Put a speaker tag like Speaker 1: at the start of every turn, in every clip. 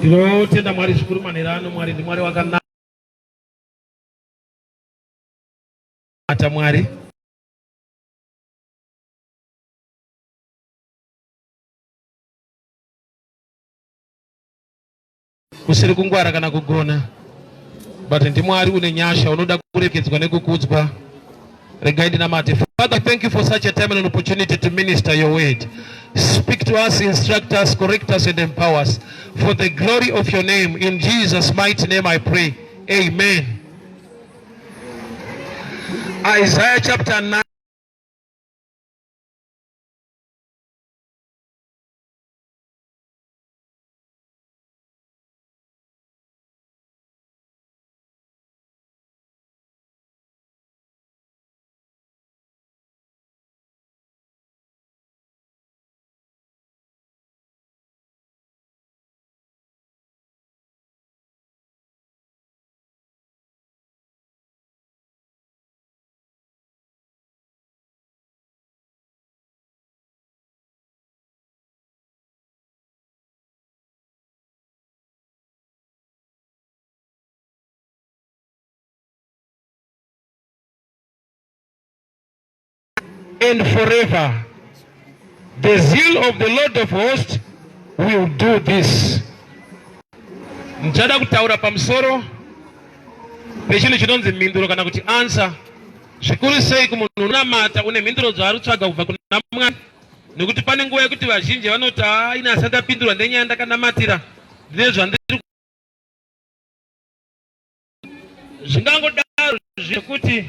Speaker 1: Tinotenda Mwari zvikuru manheru ano. Mwari ndiMwari wakanaka Mwari. Kusiri kungwara kana kugona, but ndiMwari une nyasha, unoda kurekedzwa nekukudzwa. Regai ndinamate. Father, thank you for such a time and an opportunity to minister your word. Speak to us, instruct us, correct us and empower us for the glory of your name. In Jesus' mighty name I pray. Amen. Isaiah chapter 9. And forever. The zeal of the Lord of hosts will do this. Ndichada kutaura pamusoro pechinhu chinonzi mhinduro kana kuti answer, zvikuru sei kumunhu unamata une mhinduro dzaari kutsvaga kubva kuna Mwari, nekuti pane nguva yekuti vazhinji vanoti, haa, ini asati apindurwa ndenyaya ndakanamatira, ndine zvandiri. Zvingangodaro zvekuti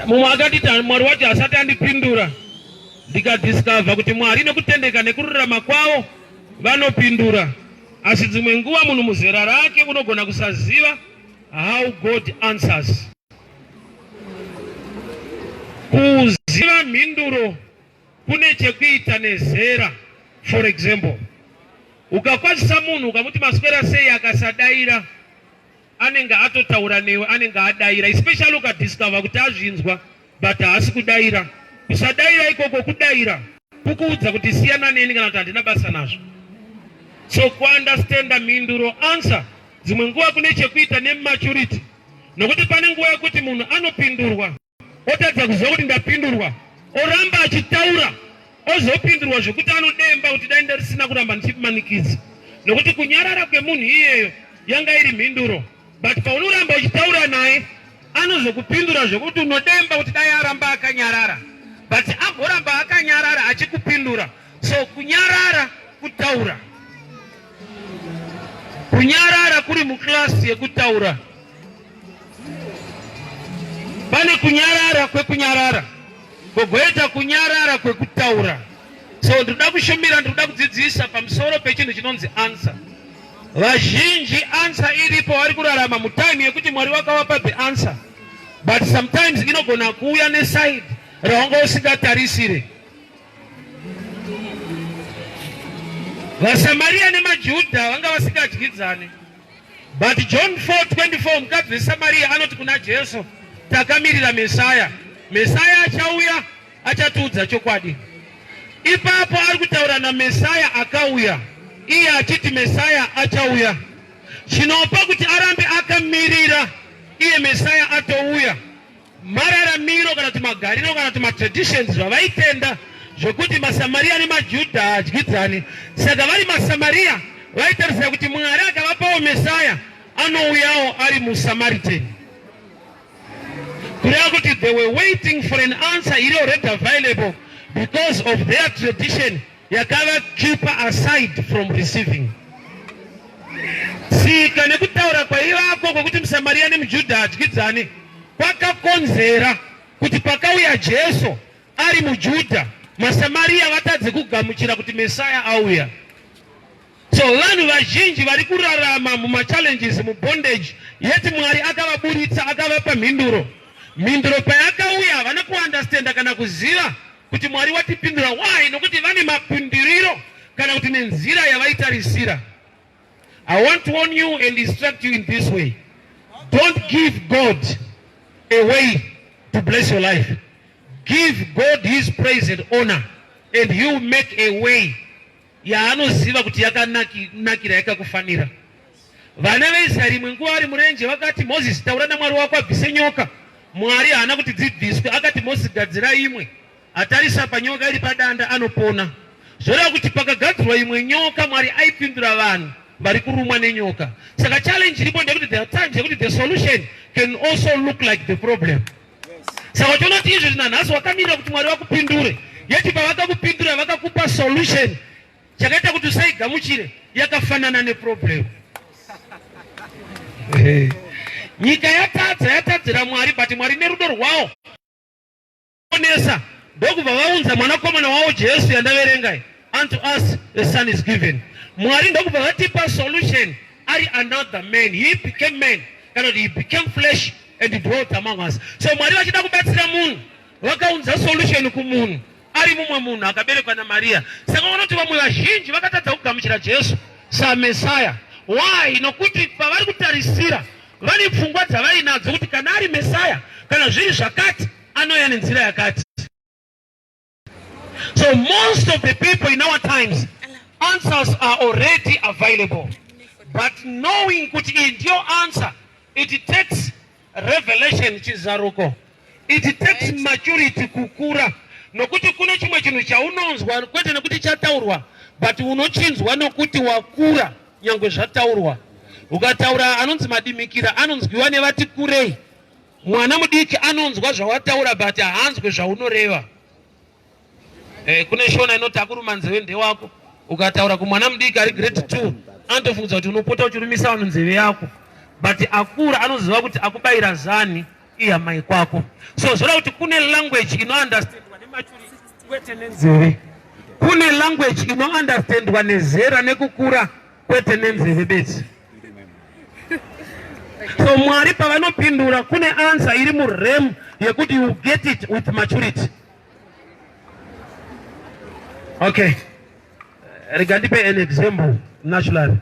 Speaker 1: mumwe akatiti Mwari wacho asati andipindura, ndikadiscover kuti Mwari nekutendeka nekururama kwavo vanopindura, asi dzimwe nguva munhu muzera rake unogona kusaziva how God answers. Kuziva mhinduro kune chekuita nezera. For example, ukakwazisa munhu ukamuti maswera sei, akasadaira, anenge atotaura newe, anenge adaira, especially ukadiscover kuti azvinzwa but haasi kudaira. Kusadaira ikoko kudaira, kukuudza kuti siyana neni kana kuti handina basa nazvo. So kuunderstanda mhinduro, answer, dzimwe nguva kune chekuita nematurity, nokuti pane nguva yekuti munhu anopindurwa otadza kuziva kuti ndapindurwa, oramba achitaura, ozopindurwa zvekuti anodemba kuti dai ndarisina kuramba ndichimanikidza, nokuti kunyarara kwemunhu iyeyo yanga iri mhinduro. But paunoramba uchitaura naye, anozokupindura zvekuti unodemba kuti dai aramba akanyarara, but amboramba akanyarara achikupindura. So kunyarara kutaura, kunyarara kuri muklasi yekutaura. Pane kunyarara kwekunyarara, kogoita kunyarara kwekutaura. So ndinoda kushumira, ndinoda kudzidzisa pamusoro pechinhu chinonzi answer. Vazhinji answer iripo, vari kurarama mutime yekuti Mwari wakavapa the answer, but sometimes inogona kuuya neside rawanga usingatarisire. VaSamaria nemaJudha vanga vasingadyidzane, but John 4:24, mukadzi weSamaria anoti kuna Jesu, "Takamirira Mesaya. Mesaya achauya, achatiudza chokwadi." Ipapo ari kutaura naMesaya akauya, iye achiti Mesaya achauya. Chinopa kuti arambe akamirira iye Mesaya atouya, mararamiro kana kuti magariro kana kuti matraditions zvavaitenda zvokuti maSamaria nemaJudha haadyidzani. Saka vari maSamaria vaitarisira kuti Mwari akavapawo Mesaya, anouyawo ari muSamaritan, kureva kuti they were waiting for an answer iri already available because of their tradition yakava keeper aside from receiving. Tsika nekutaura kwaivako kwekuti muSamaria nemuJudha hadyidzani kwakakonzera kuti pakauya Jesu ari muJudha, maSamaria vatadze kugamuchira kuti Mesaya auya. So vanhu vazhinji vari kurarama mumachallenges, mubondage, yeti Mwari akavaburitsa, akavapa mhinduro. Mhinduro payakauya, havana kuunderstanda kana kuziva kuti Mwari watipindura. Why? Nokuti vane mapindiriro. nenzira yavaitarisira. I want to warn you and instruct you in this way: don't give God a way to bless your life. Give God his praise and honor, and he will make a way yaanoziva kuti yakanakira, yakakufanira. Vana veIsraeri imwe nguva vari murenje vakati, "Mozisi, taura naMwari wako abvise nyoka." Mwari haana kuti dzibviswe. Akati, "Mozisi, gadzira imwe. Atarisa panyoka iri padanda anopona." Zvoreva kuti pakagadzirwa imwe nyoka, Mwari aipindura vanhu vari kurumwa nenyoka. Saka challenge iripo ndekuti there are times yekuti the solution can also look like the problem. Saka uchiona kuti izvi nanhasi wakamirira kuti Mwari vakupindure, yeti pavakakupindura vakakupa solution, chakaita kuti usaigamuchire yakafanana neproblem. Nyika yatadza, yatadzira Mwari, but Mwari nerudo rwawo onesa ndokubva vaunza mwanakomana wavo Jesu yandaverengai: "Unto us a son is given." Mwari ndokubva vatipa solution ari another man. He became man, kana kuti he became flesh and he dwelt among us. So Mwari vachida kubatsira munhu, vakaunza solution kumunhu ari mumwe munhu akaberekwa naMariya. Saka vanoti vamwe vazhinji vakatadza kugamuchira Jesu saMesaya. Why? Nokuti pavari kutarisira vane pfungwa dzavainadzo kuti kana ari Mesaya, kana zviri zvakati, anouya nenzira yakati. So most of the people in our times, answers are already available, but knowing kuti iyi ndiyo answer, it takes revelation, chizaruko. It takes maturity, kukura, nokuti kune chimwe chinhu chaunonzwa kwete nekuti chataurwa, but unochinzwa nokuti wakura. Nyangwe zvataurwa, ukataura anonzi madimikira anonzwiwa nevati kurei. Mwana mudiki anonzwa zvawataura, but haanzwe zvaunoreva. Kune Shona inoti akuruma nzeve ndewako. Ukataura kumwana mudiki ari grade 2, anotofungidzwa kuti unopota uchirumisa vanhu nzeve yako, but akura anoziva kuti akubayira zani ihamai kwako. So zvoreva kuti kune language inounderstandwa nematurity, kwete nenzeve. Kune language inounderstandwa nezera nekukura, kwete nenzeve bedzi. So Mwari pavanopindura, kune answer iri murealm yekuti you get it with maturity. Okay, rega ndipe an example naturally.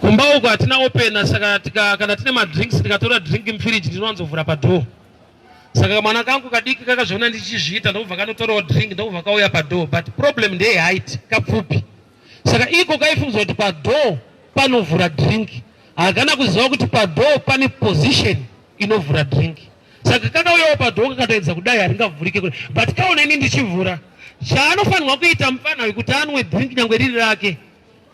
Speaker 1: Kumba uko hatina opener, saka kana tine madrinks, tikatora drink mufiriji, ndinowanzovhura padoor. Saka mwana kangu kadiki kakazviona ndichizviita, ndokubva kanotorawo drink, ndokubva kauya padoor. But problem ndeyeheight, kapfupi. Saka iko kaifungidzwa kuti padoor panovhura drink. Hakana kuziva kuti padoor pane position inovhura drink. Saka kakauyawo padoor, kakatoedza kudai, haringavhurike, but kaona ini ndichivhura. Chaanofanirwa kuita mufana wekuti anwe drink, nyangwe riri rake,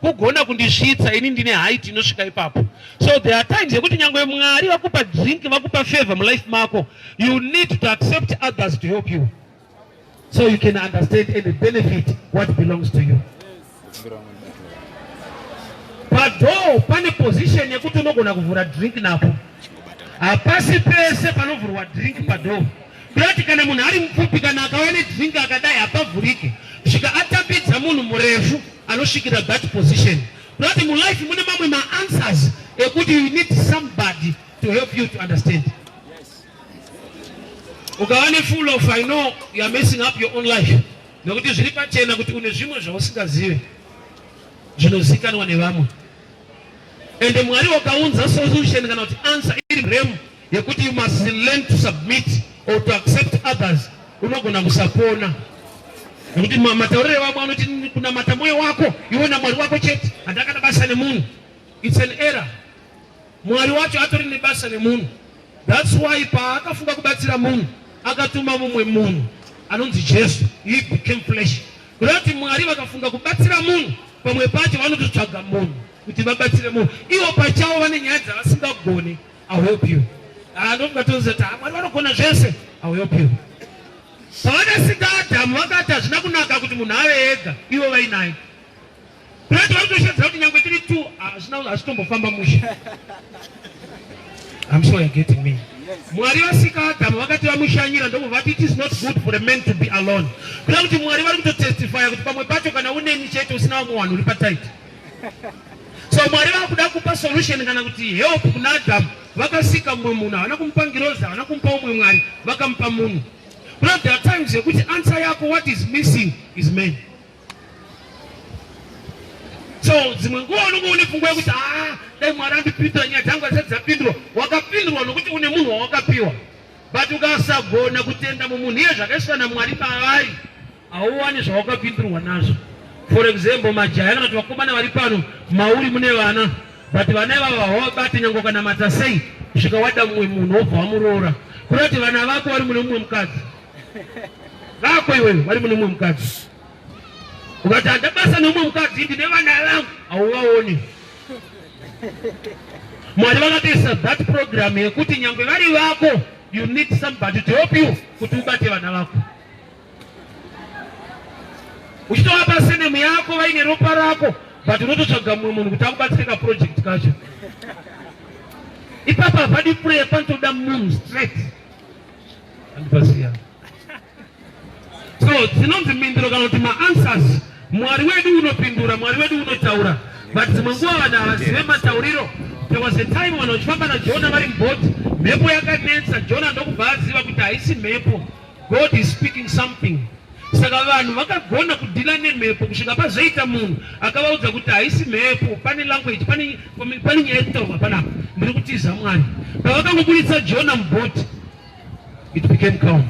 Speaker 1: kugona kundisvitsa ini ndine height inosvika ipapo. So there are times yekuti nyangwe Mwari vakupa drink, vakupa favor mulife mako, you need to accept others to help you so you can understand and benefit what belongs to you. Padoor pane position yekuti unogona kuvhura drink napo. Hapasi pese panovhurwa drink padoor. Kurati kana munhu ari mupfupi, kana akauya nedrink akadai, hapavhurike kusvika atambidza munhu murefu anosvikira that position. Kurati mulife mune mamwe maanswers ekuti you need somebody to help you to understand. Ukava nefull of, I know you are messing up your own life, nekuti zviri pachena kuti une zvimwe zvausingazive zvinozikanwa nevamwe. Ende Mwari wakaunza solution, kana kuti answer iri realm yekuti you must learn to submit or to accept others, unogona kusapona, nekuti matauriro evamwe anoti kunamata mwoyo wako iwe naMwari wako chete, handakana basa nemunhu. It's an error. Mwari wacho atori nebasa nemunhu. That's why paakafunga kubatsira munhu, akatuma mumwe munhu anonzi Jesu. He became flesh. Kureva kuti Mwari vakafunga kubatsira munhu, pamwe pacho vanototsvaga munhu kuti vabatsire munhu. Ivo pachavo vane nyaya dzavasingagoni. I help you. Ndofunga toziva kuti Mwari vanogona zvese. I help you. Pavakasika Adhamu, vakati hazvina kunaka kuti munhu ave ega, ivo vainaye. Kurati vari kutoshandisa kuti nyangwe tiri two, hazvitombofamba mushe. I'm sure you're getting me. Mwari vasika Adhamu, vakati vamushanyira, ndokubva vati, "It is not good for a man to be alone." Kuda kuti Mwari vari kutotestifya kuti pamwe pacho kana uneni chete, usina vamwe vanhu, uri patight. So Mwari vakuda kupa solution, kana kuti help kuna Adhamu, vakasika mumwe munhu. Havana kumupa ngirozi, havana kumupa umwe mwari, vakamupa munhu. Kuda there are times yekuti answer yako, what is missing is man. So dzimwe nguva unenge une pfungwa yekuti, "Ah, dai Mwari andipindura, nyaya dzangu hadzisati dzapindurwa." Wakapindurwa nokuti une munhu wawakapiwa, but ukasagona kutenda mumunhu iye zvakaiswa naMwari pavari, hauwani zvawakapindurwa nazvo. For example, majaya kana kuti vakomana vari pano, mauri mune vana, but vana ivavo hawavabati nyange ukanamata sei, kusvika wada mumwe munhu, wobva wamuroora. Kureva kuti vana vako vari mune mumwe mukadzi vako, iwewe vari mune mumwe mukadzi. Ukati, "Handabasa nemumwe mukadzi, ndine vana vangu," hauvaoni. Mwari vakatoisa that program yekuti nyange vari vako, you need somebody to help you kuti ubate vana vako. Uchitovapa surname yako, vaine ropa rako, but unototsvaga mumwe munhu kuti akubatsire kaproject kacho. Ipapo hapadi prayer, panotoda munhu straight andipasiya. So dzinonzi mhinduro kana kuti maanswers. Mwari wedu unopindura, Mwari wedu unotaura, but dzimwe nguva vanhu havazive matauriro. There was a time vanhu vachifamba naJona vari mubhoti, mhepo yakanetsa. Jona ndokubva aziva kuti haisi mhepo, God is speaking something. Saka vanhu vakagona kudeala nemhepo kusvika pazoita munhu akavaudza kuti haisi mhepo, pane language, pane nyaya yekutaurwa panapa, ndiri kutiza Mwari. Pavakangobuditsa Jona mubhoti, it became calm.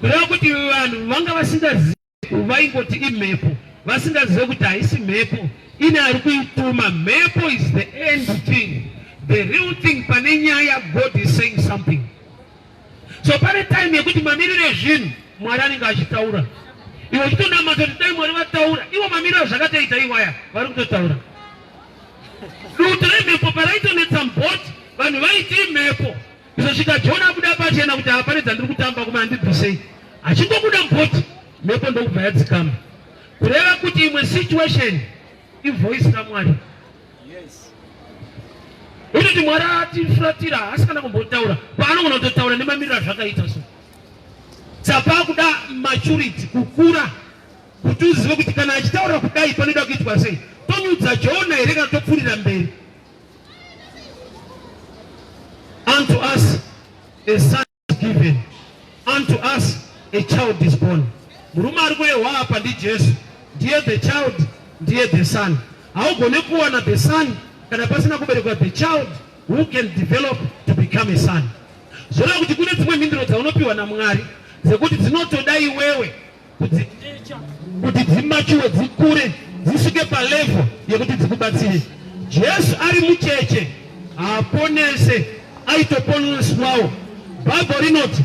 Speaker 1: Kureva kuti vanhu vanga vasingazivi, vaingoti imhepo, vasingazive kuti haisi mhepo, ine ari kuituma. Mhepo is the end thing. The real thing, pane nyaya, God is saying something. So pane time yekuti mamiriro ezvinhu, Mwari anenge achitaura, iwe uchitonamata kuti dai Mwari vataura. Iwo mamiriro azvakatoita iwaya, vari kutotaura. Dutu remhepo paraitonetsa mubhoti, vanhu vaiti imhepo. Kuzosvika Jona abuda pachena kuti hapane dzandiri kutamba kuma, handibvisei. Achingobuda mubhoti, mhepo ndokubva yadzikama. Kureva kuti imwe situation ivoice raMwari. Unoti Mwari atifuratira, haasi kana kumbotaura, paanogona kutotaura nemamiriro azvakaita. So saka maturity, kukura, kuti uzive kuti kana achitaura kudai, panoda kuitwa sei? Tonyudza Jona here kana topfuurira mberi? Unto us a son is given, unto us a child is born. Murume ari kurehwa apa ndiJesu, ndiye the child, ndiye the son. Haugone kuwana the son kana pasina kuberekwa the child who can develop to become a son. Zvoreva kuti kune dzimwe mhinduro dzaunopiwa naMwari dzekuti dzinotoda iwewe kuti dzimature, dzikure, dzisvike palevel yekuti dzikubatsire. Jesu ari mucheche haaponese, aitoponeswawo. Bhaibheri rinoti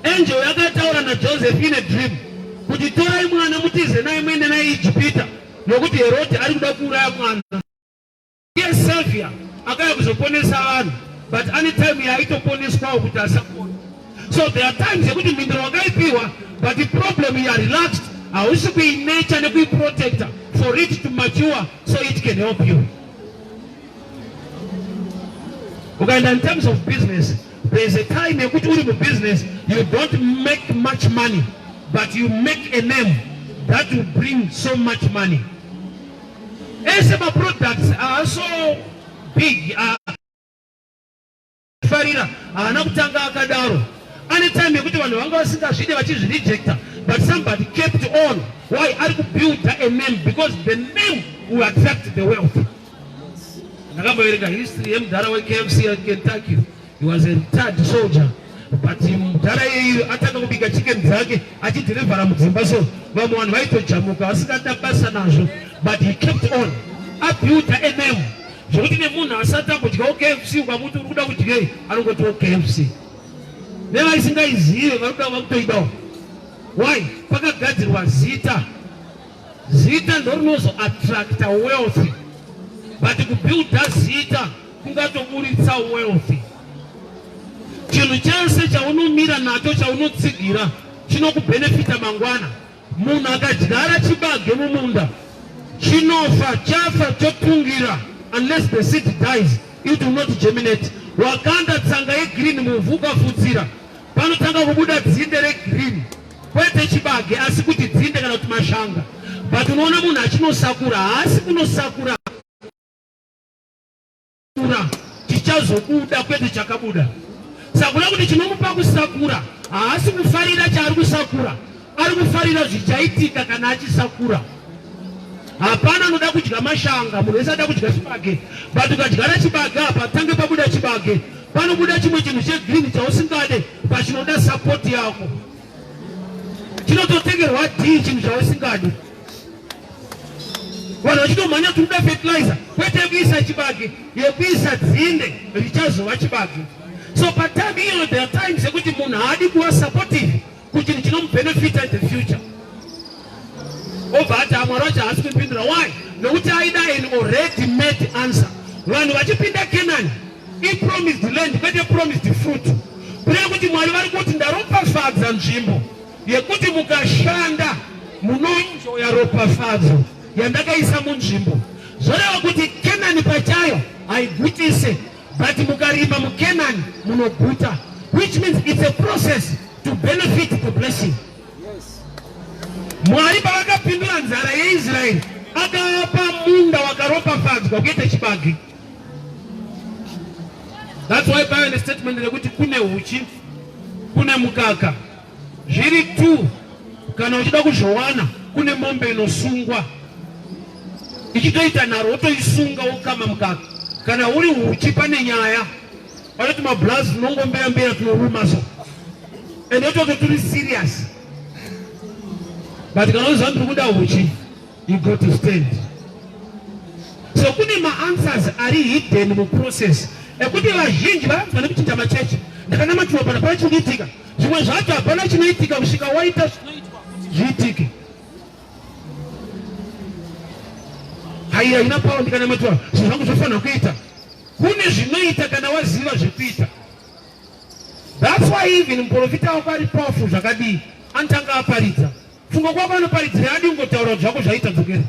Speaker 1: angel yakataura naJoseph in a dream kuti, "Torai mwana mutize naye, muende naye Ijipita, nokuti Herodhi ari kuda kuuraya mwana." Iye Savior akauya kuzoponesa vanhu, but ane time yaaitoponeswawo kuti asapona. So there are times yekuti mhinduro wakaipiwa, but the problem, you are relaxed, hausi kuinurture nekuiprotecta for it to mature so it can help you. Ukaenda in terms of business, there is a time yekuti uri mubusiness, you don't make much money, but you make a name that will bring so much money. Ese maproducts are so big farira, haana kutanga akadaro. Ane time yekuti vanhu vanga vasingazvide, vachizvirejecta, but somebody kept on. Why? Ari kubuilda a name, because the name will attract the wealth. Ndakamboverenga history yemudhara weKFC yaKentucky. He was a retired soldier, but mudhara iyeyu atanga kubika chicken dzake achidhirivhara mudzimba. So vamwe vanhu vaitojamuka, vasingada basa nazvo, but he kept on, abuilda a name zvokuti nemunhu asati ambodyawo KFC, ukamuti, "Uri kuda kudyei?" anongotiwo KFC. Nevaisingaizive vari kuda vakutoidawo. Why? Pakagadzirwa zita. Zita ndorinozoattracta wealth, but kubuilda zita kungatoburitsa wealth. Chinhu chese chaunomira nacho, chaunotsigira, chinokubhenefita mangwana. Munhu akadyara chibage mumunda, chinofa, chafa, chotungira. Unless the seed dies, it will not germinate. Wakanda tsanga yegreen muvhu, ukafutsira, panotanga kubuda dzinde regreen, kwete chibage, asi kuti dzinde kana kuti mashanga. But unoona munhu achinosakura, haasi kunosakura chichazobuda, kwete chakabuda. Sakura kuti chinomupa kusakura, haasi kufarira chaari kusakura, ari kufarira zvichaitika kana achisakura. Hapana anoda kudya mashanga, munhu wese anoda kudya chibage, but ukadyara chibage apa tange pabuda chibage, panobuda chimwe chinhu chegreen chausingade, pachinoda support yako, chinototengerwa d chinhu chausingade. Vanhu vachitomhanya kuti kuda fertilizer, kwete yekuisa chibage, yekuisa dzinde richazova chibage. So patime iyoyo there are times yekuti munhu haadi kuva supportive kuchinhu chinomubenefita in the future, obva ati amwari wacho haasi kuipindura. Why? Nokuti aida an already made answer. Vanhu vachipinda Kenani, ipromised land, kwete promised fruit. Kureva kuti Mwari vari kuti ndaropafadza nzvimbo yekuti mukashanda munoenjoya ropafadzo yandakaisa munzvimbo. Zvoreva kuti Kenani pachayo haigutise, but mukarima muKenani munoguta, which means it's a process to benefit the blessing. Mwari pavakapindura nzara yeIsraeri, akavapa munda wakaropafadzwa kuita chibage. That's why paive nestatement rekuti kune huchi, kune mukaka, zviri two. Kana uchida kuzviwana, kune mombe inosungwa ichitoita nharo, wotoisunga wokama mukaka. Kana uri huchi, pane nyaya. Vanoti mablazi tinongombeya mbeya, tinoruma so, and itoto turi serious. But kana uziva ndiri kuda huchi, you got to stand. So kune maanswers ari hidden muprocess ekuti vazhinji varanzwa nekuchinja machechi. Ndakanamatiwa pana pana chinoitika. Zvimwe zvacho hapana chinoitika kusvika waita zvinoitwa kuti zviitike. Haiya ina pawo, ndikanamatiwa zvinhu zvangu zvofanira kuita. Kune zvinoita kana waziva zvekuita. That's why even muprofita wako ari powerful zvakadii, anotanga aparidza. Funga kwako anoparidzira adi ungotaura kuti zvako zvaita, dzokera.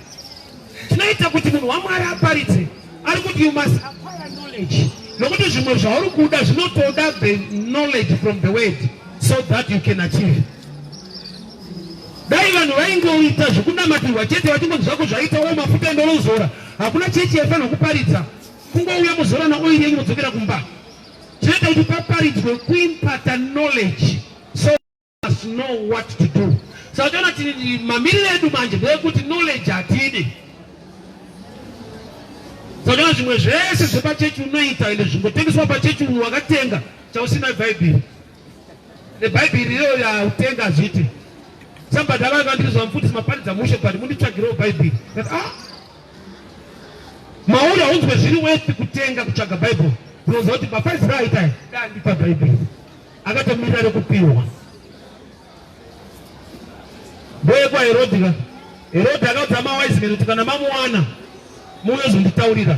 Speaker 1: Chinoita kuti munhu waMwari aparidze, ari kuti you must acquire knowledge, nokuti zvimwe zvauri kuda zvinotoda the knowledge from the word so that you can achieve. Dai vanhu vaingoita zvekunamatirwa chete, vachingonzi zvako zvaita, o mafuta endolozora, hakuna chechi yaifanirwa kuparidza. Kungouya muzora naoiri yenyu, modzokera kumba. Chinoita kuti paparidzwe kuimpata knowledge, so must know what to do. Saka toona kuti mamiriro edu manje ndeyekuti knowledge hatidi. Saka toona zvimwe zvese zvepachechi unoita, ende zvingotengeswa pachechi, wakatenga chausina Bhaibheri, nebhaibheri iyoyo yautenga hazviiti. Somebody akandizwa, "Mufundisi, maparidza mushe, but munditsvagirewo Bhaibheri." Ndati, "Ah, mauri haunzwe zviri worth kutenga kutsvaga Bhaibheri." Unoziva kuti maparidziro aita dandipa Bhaibheri, akatomirira rekupiwa. NdoyekwaHerodhi ka. Herodhi akaudza mawise men kuti kana mamuwana munozonditaurira.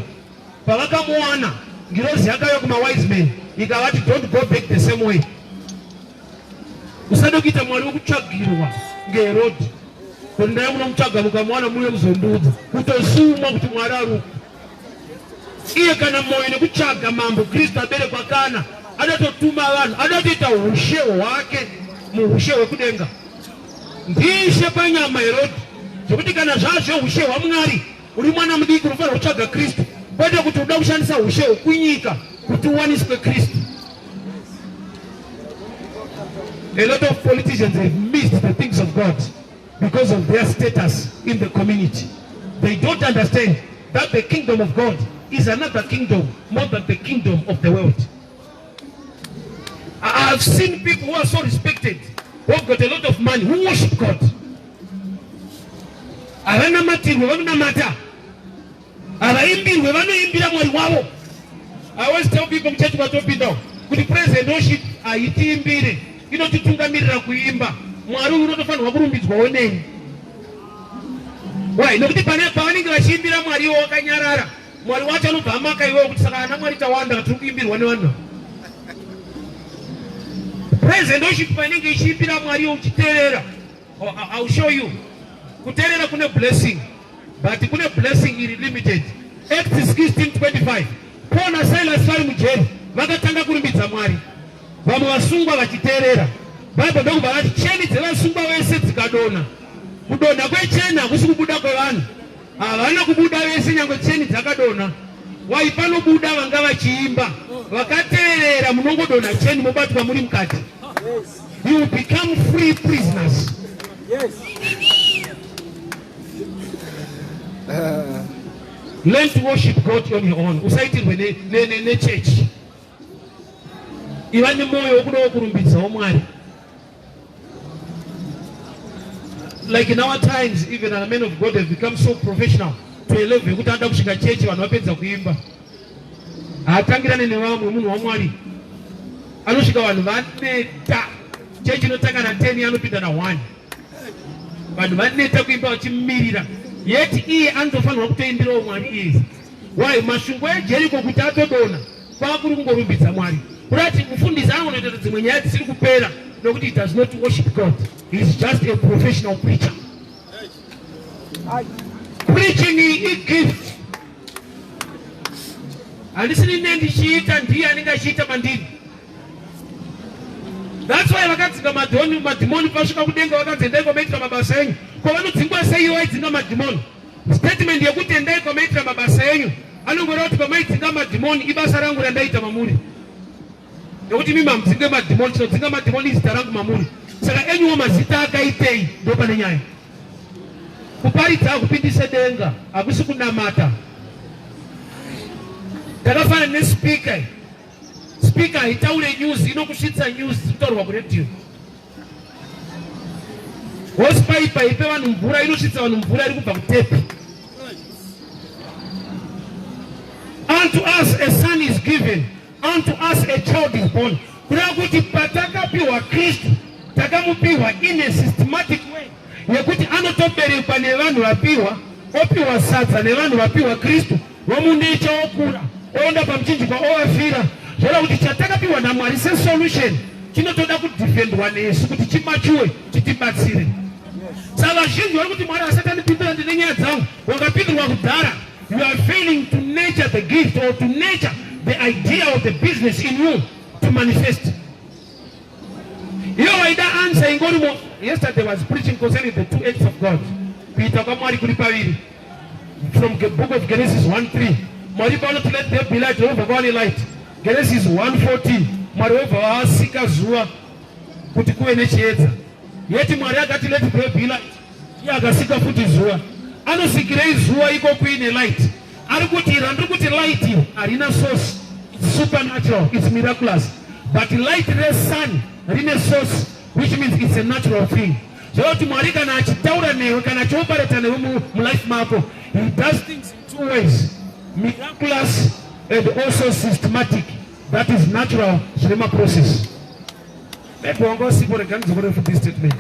Speaker 1: Pavakamuwana, ngirozi yakauya kumawise men ikavati, "Don't go back the same way." Usade kuita Mwari wekutsvagirwa ngeHerodhi, kuti ndai munomutsvaga, mukamuwana muuye muzondiudza. Kutosumwa kuti Mwari ari uku. Iye kana mwoyo nekutsvaga mambo Kristu aberekwa, kana adatotuma vanhu, adatoita ushe hwake muushe hwekudenga. Ndishe panyama Herodhi, zvekuti kana zvazveushe hwaMwari, uri mwana mudiki, unofanira kutsvaga Kristu, kwete kuti uda kushandisa ushe hwekunyika kuti uwaniswe Kristu. A lot of politicians have missed the things of God because of their status in the community. They don't understand that the kingdom of God is another kingdom more than the kingdom of the world. I've seen people who are so respected, who have got a lot of money, who worship God. Havanamatirwe, vanonamata. Havaimbirwe, vanoimbira Mwari wavo. I always tell people muchechi kwatopinda kuti praise and worship haitiimbire, inotitungamirira kuimba. Mwari uyu unotofanirwa kurumbidzwawo neni. Why? Nokuti pane pavanenge vachiimbira Mwari, iwo wakanyarara, Mwari wacho anobva amaka iwewo kuti saka ana Mwari tawanda tiri kuimbirwa nevanhu. Praise and worship painenge ichiimbira Mwari, iwo uchiteerera. Oh, I'll show you. Kuteerera kune blessing, but kune blessing iri limited. Acts 16:25. Paul naSilas vari mujeri vakatanga kurumbidza Mwari, vamwe vasungwa vachiteerera. Bible ndokubva vati cheni dzevasungwa vese dzikadonha. Kudonha kwecheni hakusi kubuda kwevanhu. Havana kubuda vese nyangwe cheni dzakadonha. Wai panobuda vanga vachiimba vakateerera, munongodonha cheni, mobatwa muri mukati. You will become free prisoners. Learn to worship God on your own. Usaitirwe nechechi. Iva nemwoyo wekudawo kurumbidzawo Mwari. Like in our times, even our men of God have become so professional to a level yekuti anoda kusvika chechi vanhu vapedza kuimba. Haatangirane nevamwe munhu waMwari. Anosvika vanhu vaneta. Chechi inotanga na 10 anopinda na 1. Vanhu vaneta kuimba vachimirira. Yet iye anotofanirwa kutoimbirawo Mwari iye. Why? Masvingo eJeriko kuti atodonha kwakuri kungorumbidza Mwari. Kurati mufundisi anongonoita dzimwe nyaya dzisiri kupera nokuti he does not worship God. He is just a professional preacher. Preaching igift. Handisini ne ndichiita ndiye anenge achiita mandiri. That's why vakadzinga madhoni madhimoni pasvika kudenga vakanzi endai kwamaitira mabasa enyu. Ko vanodzingwa sei ivo vaidzinga madhimoni? Statement yekuti endai kwamaitira mabasa enyu anongoreva kuti pamaidzinga madhimoni ibasa rangu randaita mamuri. Nekuti mimi hamudzinge madhimoni, tinodzinga madhimoni izita rangu mamuri. Saka enyuwo mazita akaitei ndo pane nyaya. Kuparidza hakupindise denga, hakusi kunamata. Takafanana nespeaker. Speaker haitaure news, inokusvitsa news dzikutaurwa kuredio. Hosepipe haipe vanhu mvura, inosvitsa vanhu mvura iri kubva kutepi. Unto us a son is given, unto us a child is born. Kureva kuti patakapiwa Kristu, takamupiwa in a systematic way yekuti anotoberekwa nevanhu vapiwa, opiwa sadza nevanhu vapiwa Kristu, vomundicha okura, oenda pamuchinjikwa ovafira. Zvoreva kuti chatakapiwa naMwari sesolution chinotoda kudefendwa nesu kuti chimachuwe chitibatsire. Saka vazhinji vari kuti Mwari asati andipindura ndine nyaya dzangu. Wakapindurwa kudhara. You are failing to nurture the gift or to nurture the idea of the business in you to manifest. Iyo waida answer ingorimo. Yesterday was preaching concerning the two acts of God. Kuita kwaMwari kuri paviri. From the book of Genesis 1:3. Mwari paanoti let there be light, wobva kwava nelight. Genesis 1:14. Mwari wobva vasika zuva kuti kuve nechiedza. Yeti Mwari akati let there be light. Iye akasika futi zuva. Anosikirei zuva iko kuine light? Ari kuti randiri kuti light harina source. It's supernatural, it's miraculous. But light resun rine source which means it's a natural thing. Zvoreva kuti Mwari kana achitaura newe kana achioperata newe mulife mako, he does things in two ways. Miraculous and also systematic. That is natural, zvine maprocess. Maybe wanga usipo, rega ndidzokore futi this statement.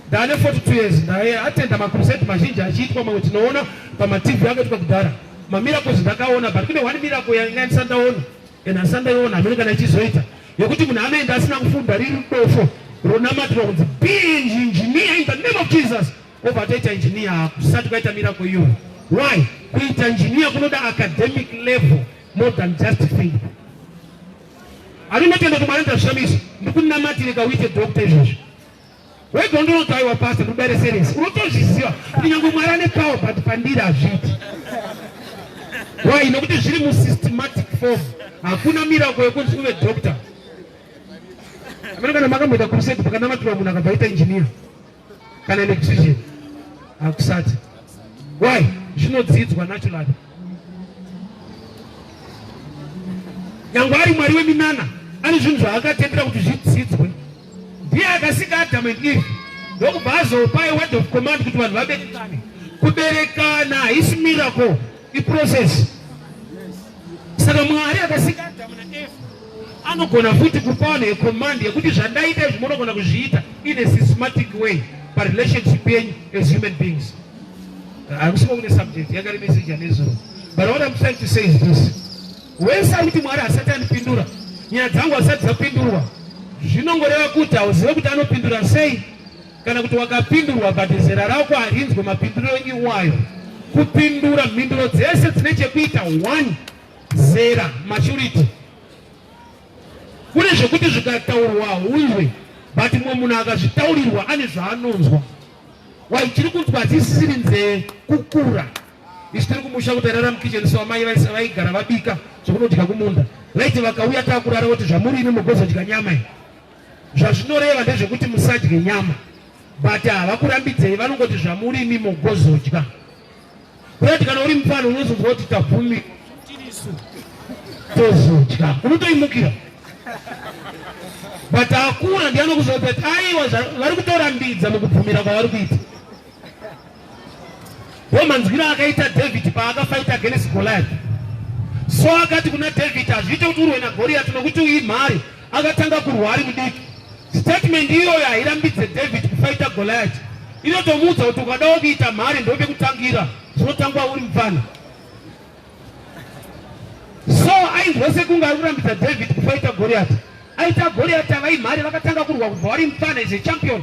Speaker 1: Ndane 42 years ndaye atenda macrusade mazhinji achiitwa mamwe tinoona pamatv akaitwa kudhara. Mamiracles ndakaona but kune one miracle yanga ndisati ndaona and handisati ndaiona hameno kana ichizoita yekuti munhu anoenda asina kufunda riri dofo ronamatirwa kunzi be engineer in the name of Jesus obva atoita engineer kusati kwaita miracle iyoyo. Why? Kuita engineer kunoda academic level more than just faith. Andinotenda kuti Mwari ndazvishamiso ndikunamatire ka uite doctor izvozvo. Wega undinoti aiwa pastor ndikudare serious. Unotozviziva kuti nyangwe Mwari ane power but pandiri hazviiti. Why? Nokuti zviri musystematic form. Hakuna miracle yekunzi uve doctor. Amene kana makamboita crusade pakanamatirwa munhu akabva aita engineer kana electrician. Hakusati. Why? Zvinodzidzwa naturally. Nyangwe ari Mwari weminana ane zvinhu zvaakatendera kuti zvidzidzwe. Ndiye akasika Adam and Eve ndokubva azopa a word of command kuti vanhu vaberekane. Kuberekana haisi miracle, iprocess. Saka Mwari akasika Adam naEve anogona futi kupa vanhu a command yekuti zvandaita izvi munogona kuzviita in a systematic way parelationship yenyu as human beings. Hakusiko kune subject yanga iri message yanezuro. But what I'm trying to say is this. Wese ari kuti Mwari asati andipindura, nyaya dzangu asati dzapindurwa, zvinongoreva kuti hauzive kuti anopindura sei kana kuti wakapindurwa but zera rako harinzwe mapinduriro iwayo. Kupindura mhinduro dzese dzine chekuita one zera maturity. Kune zvekuti zvikataurwa haunzwe but mumwe munhu akazvitaurirwa ane zvaanonzwa. Why chiri kunzwa hadzisisiri nzee kukura. Isu tiri kumusha kuti tairara mukitchen so amai vaigara vabika zvekunodya kumunda. Vaiti vakauya takurara voti zvamuri imi mugozodya nyama iyi. Zvazvinoreva ndezvekuti musadye nyama. But havakurambidzei vanongoti zvamuri imi mugozodya. Kurati kana uri mufana unozonzwa kuti tabvumi tirisu tozodya, unotoimukira. But akura ndiye anokuziva kuti aiwa, vari kutorambidza mukubvumira kwavari kuita. Ndo manzwiro akaita David paakafight against Goliath. So akati kuna David, hazviite kuti urwe naGoliath nokuti uimhare. Akatanga kurwa ari mudiki. Statement iyoyo hairambidze David kufaita Goliath. Inotomuudza kuti ukadawo kuita mhare ndopekutangira, zvinotangwa uri mufana. So ainzwa sekunge ari kurambidza David kufaita Goliath. Aita Goliath avaimhare, vakatanga kurwa kubva vari mufana, is a champion.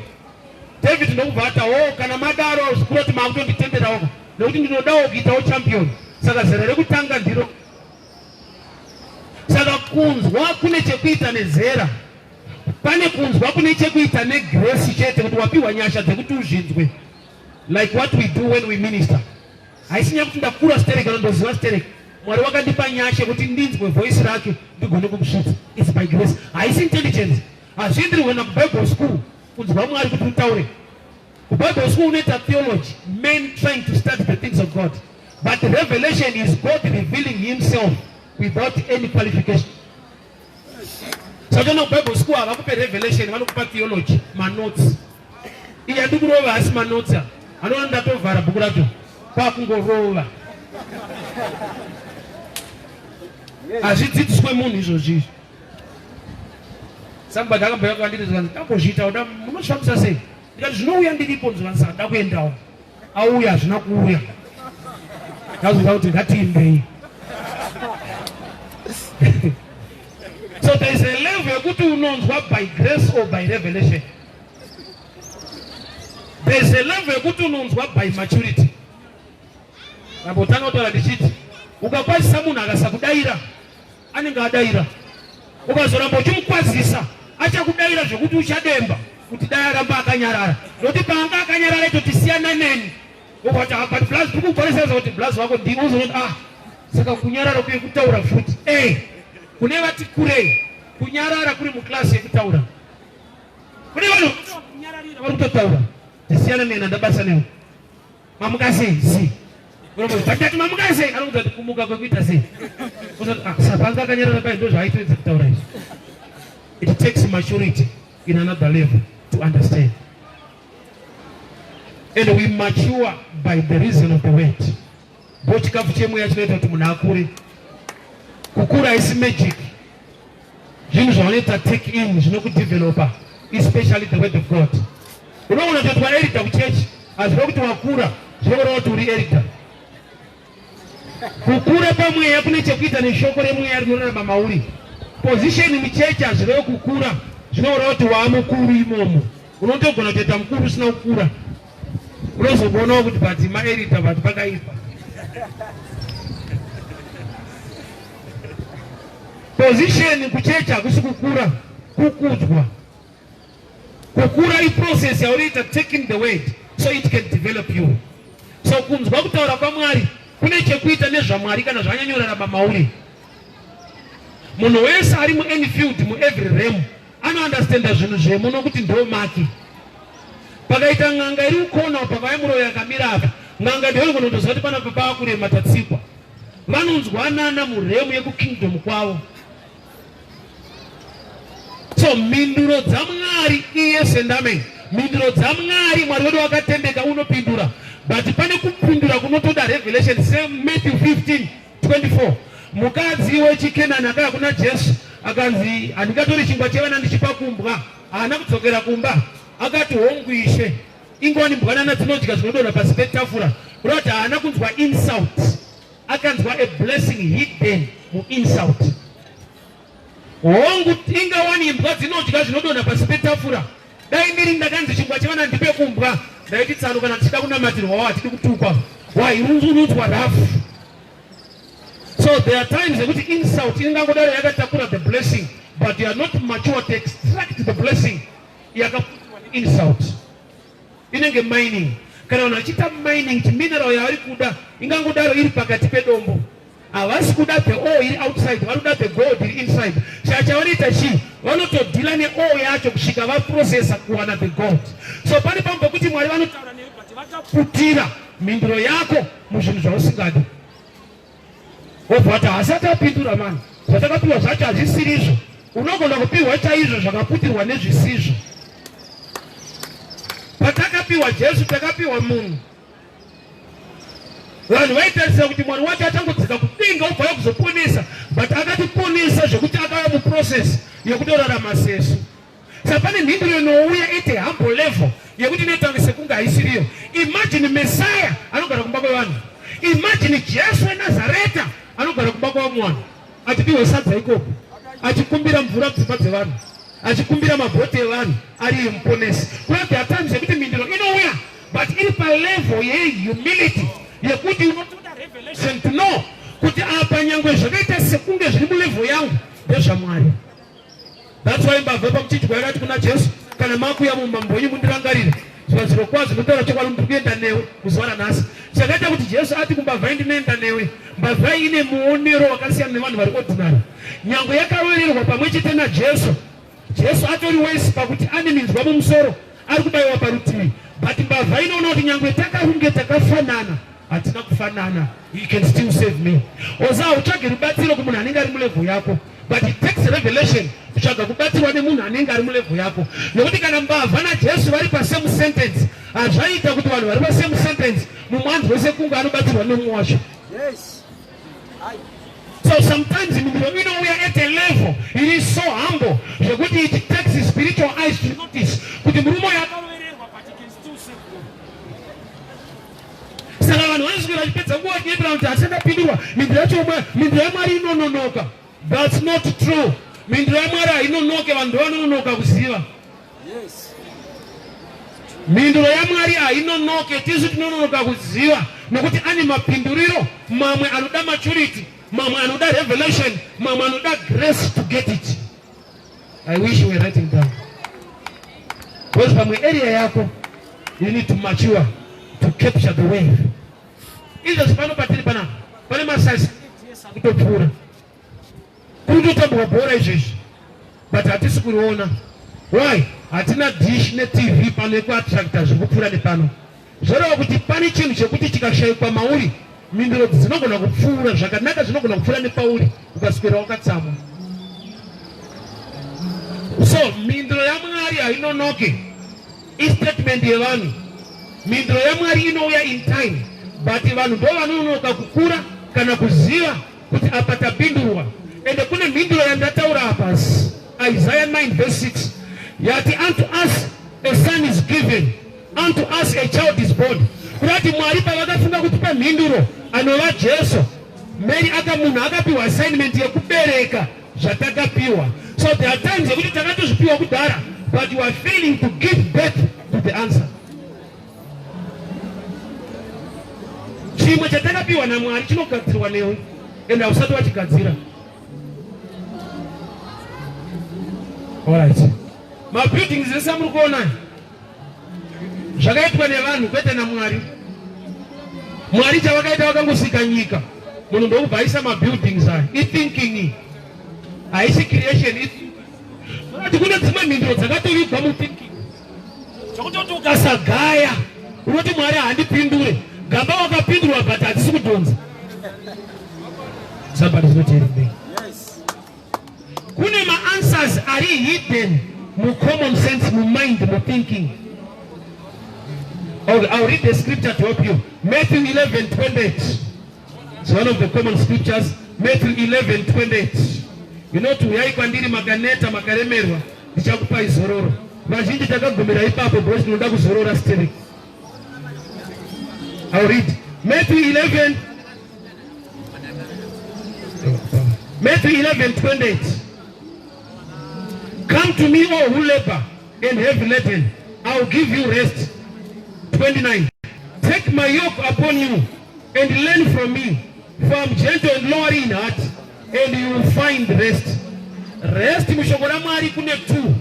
Speaker 1: David ndokubva ati, oh, kana madaro zvikuru kuti makutonditenderawo nekuti ndinodawo kuitawo champion. Saka zera rekutanga ndiro. Saka kunzwa kune chekuita nezera. Pane kunzwa kune chekuita negrace chete, kuti wapiwa nyasha dzekuti uzvinzwe, like what we do when we minister. Haisi nyaya kuti ndakura stereki kana ndoziva stereki. Mwari wakandipa nyasha kuti ndinzwe voice rake, ndigone kumusvitsa. It's by grace, haisi intelligence. Hazviendirwe kuenda kuBible school kunzwa Mwari kuti utaure. KuBible school unoita theology, men trying to study the things of God, but revelation is God revealing himself without any qualification. Saka kuBible school havakupe revelation, vanokupa theology, manotes. Iyi handikurova, asi manotes anoona ndatovhara bhuku racho kwakungorova. Hazvidzidziswe munhu izvozvi izvi. Somebody akambouya kwandiri zvikanzi, ndambozviita uda, munozvifambisa sei? Ndikati zvinouya ndiripo. Zvikanzi saka ndakuendawo. Auya, hazvina kuuya. Ndazoita kuti ngatiimbei. So there is a level yekuti unonzwa by grace or by revelation. There is a level yekuti unonzwa by maturity. Ndambotanga kutaura ndichiti ukakwazisa munhu akasakudaira, anenge adaira. Ukazoramba uchimukwazisa, achakudaira zvekuti uchademba kuti dai aramba akanyarara, nokuti paanga akanyarara itoti siyana neni. Ukati, ah, but blaz, ndikugwarisaiza kuti blaz wako ndi uzonoti, ah, saka kunyarara kuye kutaura futi. Hey, kune vati kurei, kunyarara kuri muklasi yekutaura. Kune vanhu kunyararira vari kutotaura, tisiyana neni, handabasa newe. Mamuka sei? Si ndati mamuka sei? Anokuti kuti kumuka kwekuita sei? Sapanga akanyarara pai, ndo zvaaitoedza kutaura izvi. It takes maturity in another level to understand, and we mature by the reason of the word. Ndo chikafu chemweya chinoita kuti munhu akure. Kukura haisi magic, zvinhu zvaunoita take in zvinokudevelopa, especially the word of God. Unoona kuti waelder kuchechi hazviva kuti wakura, zvinoreva kuti uri elder. Kukura pamweya kune chekuita neshoko remweya rinorarama mauri. Position muchechi hazvirevi kukura, zvinoreva kuti waamukuru imomo. Unotogona kutoita mukuru usina kukura. Unozogoonawo kuti but maelder, but pakaipa. Position kuchechi hakusi kukura, kukudzwa. Kukura iprocess yaunoita taking the word so it can develop you. So kunzwa kutaura kwaMwari kune chekuita nezvaMwari kana zvanyanyorarama mauri. Munhu wese ari muany field, muevery realm, anounderstanda zvinhu zvemo nokuti ndo make. Pakaita n'anga iri kukona, pakauya muroyi akamira apa, n'anga ndiyo inotoziva kuti panapa paakurema, tatsikwa. Vanonzwanana murealm yekukingdom kwavo. So mhinduro dzaMwari, yes and amen. Mhinduro dzaMwari, Mwari wedu wakatendeka, unopindura, but pane kupindura kunotoda revelation. SeMatthew 15:24, mukadzi wechiKenani akauya kuna Jesu akanzi, "Handingatori chingwa chevana ndichipa kumbwa." Haana kudzokera kumba. Akati, "Hongu Ishe, ingowani mbwanana dzinodya zvinodonha pasi petafura." Kureva kuti haana kunzwa insult, akanzwa a blessing hidden muinsult. Hongu, ingawani imbwa dzinodya zvinodonha pasi petafura. Dai ndiri ndakanzi chingwa chevana ndipe kumbwa, ndaiti tsano, kana tichida kunamatirwawo hatidi kutukwa. Wairunzurudzwa rafu. So there are times yekuti insult ingangodaro yakatakura the blessing, but you are not mature to extract the blessing yakaputirwa neinsult. Inenge mining. Kana vanhu vachiita mining, chimineral yavari kuda ingangodaro iri pakati pedombo. Havasi kuda the ore iri outside, vari kuda the gold iri inside. Saka chavanoita chii? Vanotodhila neore yacho kusvika vaprocessa kuwana the gold. So pane pamwe pekuti Mwari vanotaura newe, but vakaputira. mhinduro yako muzvinhu zvausingadi. Wobva wati haasati apindura mani, zvatakapiwa zvacho hazvisirizvo. Unogona kupiwa chaizvo zvakaputirwa nezvisizvo. Patakapiwa Jesu takapiwa munhu. Vanhu vaitarisira kuti Mwari wacho achangodzika kudenga obva auya kuzoponesa, but akatiponesa zvekuti akauya muprocess yekutorarama sesu. Saka pane mhinduro inouya at a humble level yekuti inoita sekunge haisiriyo. Imagine Messiah anogara kumba kwevanhu. Imagine Jesu weNazareta anogara kumba kwevamwe vanhu achipiwa sadza ikoko, achikumbira mvura kudzimba dzevanhu, achikumbira mabhoti evanhu ari iye muponesi. Kuya there are times yekuti mhinduro inouya but iri palevel yehumility yekuti unotoda revelation to know kuti apa nyangwe zvakaita sekunge zviri mulevel yangu ndezvaMwari. That's why mbavha pamuchinjikwa yakati kuna Jesu, kana makuya mumambo wenyu mundirangarire. Zviva zvirokwazvo ndinotaura chokwadi ndiri kuenda newe muzuva ranhasi. Chakaita kuti Jesu ati kumbavha iyi ndinoenda newe. Mbavha iyi ine muonero wakasiyana nevanhu vari ordinary. Nyangwe yakarovererwa pamwe chete naJesu. Jesu atori wesi pakuti ane minzwa mumusoro ari kubayiwa parutivi. But mbavha inoona kuti nyangwe takarunge takafanana hatina kufanana. He can still save me. Oza hautsvage rubatsiro kumunhu anenge ari mulevel yako. But it takes revelation kutsvaga kubatsirwa nemunhu anenge ari mulevel yako. Nekuti kana mbavha naJesu vari pasame sentence, hazvaiita kuti vanhu vari pasame sentence mumwe anzwe sekunge anobatsirwa nemumwe wacho.
Speaker 2: Yes.
Speaker 1: So sometimes mhinduro inouya at a level iri so humble zvekuti it takes spiritual eyes to notice kuti murume uyu akarovererwa but he can still save you. Saka vanhu vanoswera vachipedza nguva vachinyepera kuti hatisati tapindurwa mhinduro yacho mhinduro yaMwari inononoka. That's not true. Mhinduro yaMwari hainonoke, vanhu ndovanononoka kuziva.
Speaker 2: Yes.
Speaker 1: Mhinduro yaMwari hainonoke, tisu tinononoka kuziva nokuti ane mapinduriro mamwe anoda maturity, mamwe anoda revelation, mamwe anoda grace to get it. I wish you were writing down. Because pamwe area yako you need to mature to capture the wave. Izvozvi pano patiri panapa pane masize akutopfuura kuri kutotambwa bhora izvezvi but hatisi kuriona. Why? Hatina dish netv pano yekuattracta zviri kupfuura nepano. Zvoreva kuti pane chinhu chekuti chikashaikwa mauri mhinduro dzinogona kupfuura zvakanaka zvinogona kupfuura nepauri ukaswera wakatsamwa. So mhinduro yaMwari hainonoke, istatement yevanhu. Mhinduro yaMwari inouya in time, but vanhu ndo vanononoka kukura kana kuziva kuti apa tapindurwa. Ende kune mhinduro yandataura apa, Isaiah 9 verse 6 yati unto us a son is given, unto us a child is born. Kurati Mwari pavakafunga kutipa mhinduro anova Jesu, Mary aka munhu akapiwa assignment yekubereka zvatakapiwa. So there are times yekuti takatozvipiwa kudhara but you are failing to give birth to the answer. Chimwe chatakapiwa naMwari chinogadzirwa newe and hausati wachigadzira. Alright. Mabuildings ese amuri kuona zvakaitwa nevanhu kwete naMwari. Mwari chavakaita vakangosika nyika, munhu ndokubva aisa mabuildings aya. Ithinking haisi creation. Kuti kune dzimwe mhinduro dzakatovigwa muthinking zvekutoti ukasagaya unoti Mwari handipindure, gamba wakapindurwa but hadzisi kudhonza. Somebody is not hearing me.
Speaker 2: Yes.
Speaker 1: Kune maanswers ari hidden mucommon sense, mumind, muthinking. Okay, I'll read the scripture to help you. Matthew 11:28. It's one of the common scriptures. Matthew 11:28. Inoti uyai kwandiri makaneta makaremerwa ndichakupai zororo. Vazhinji takagumira ipapo because tinoda kuzorora sterek. I'll read Matthew 11 Matthew 11:28. Come to me all who labor and heavy laden, I will give you rest. 29. Take my yoke upon you and learn from me, for I'm gentle and lowly in heart, and you will find rest. Rest mushoko raMwari kune two.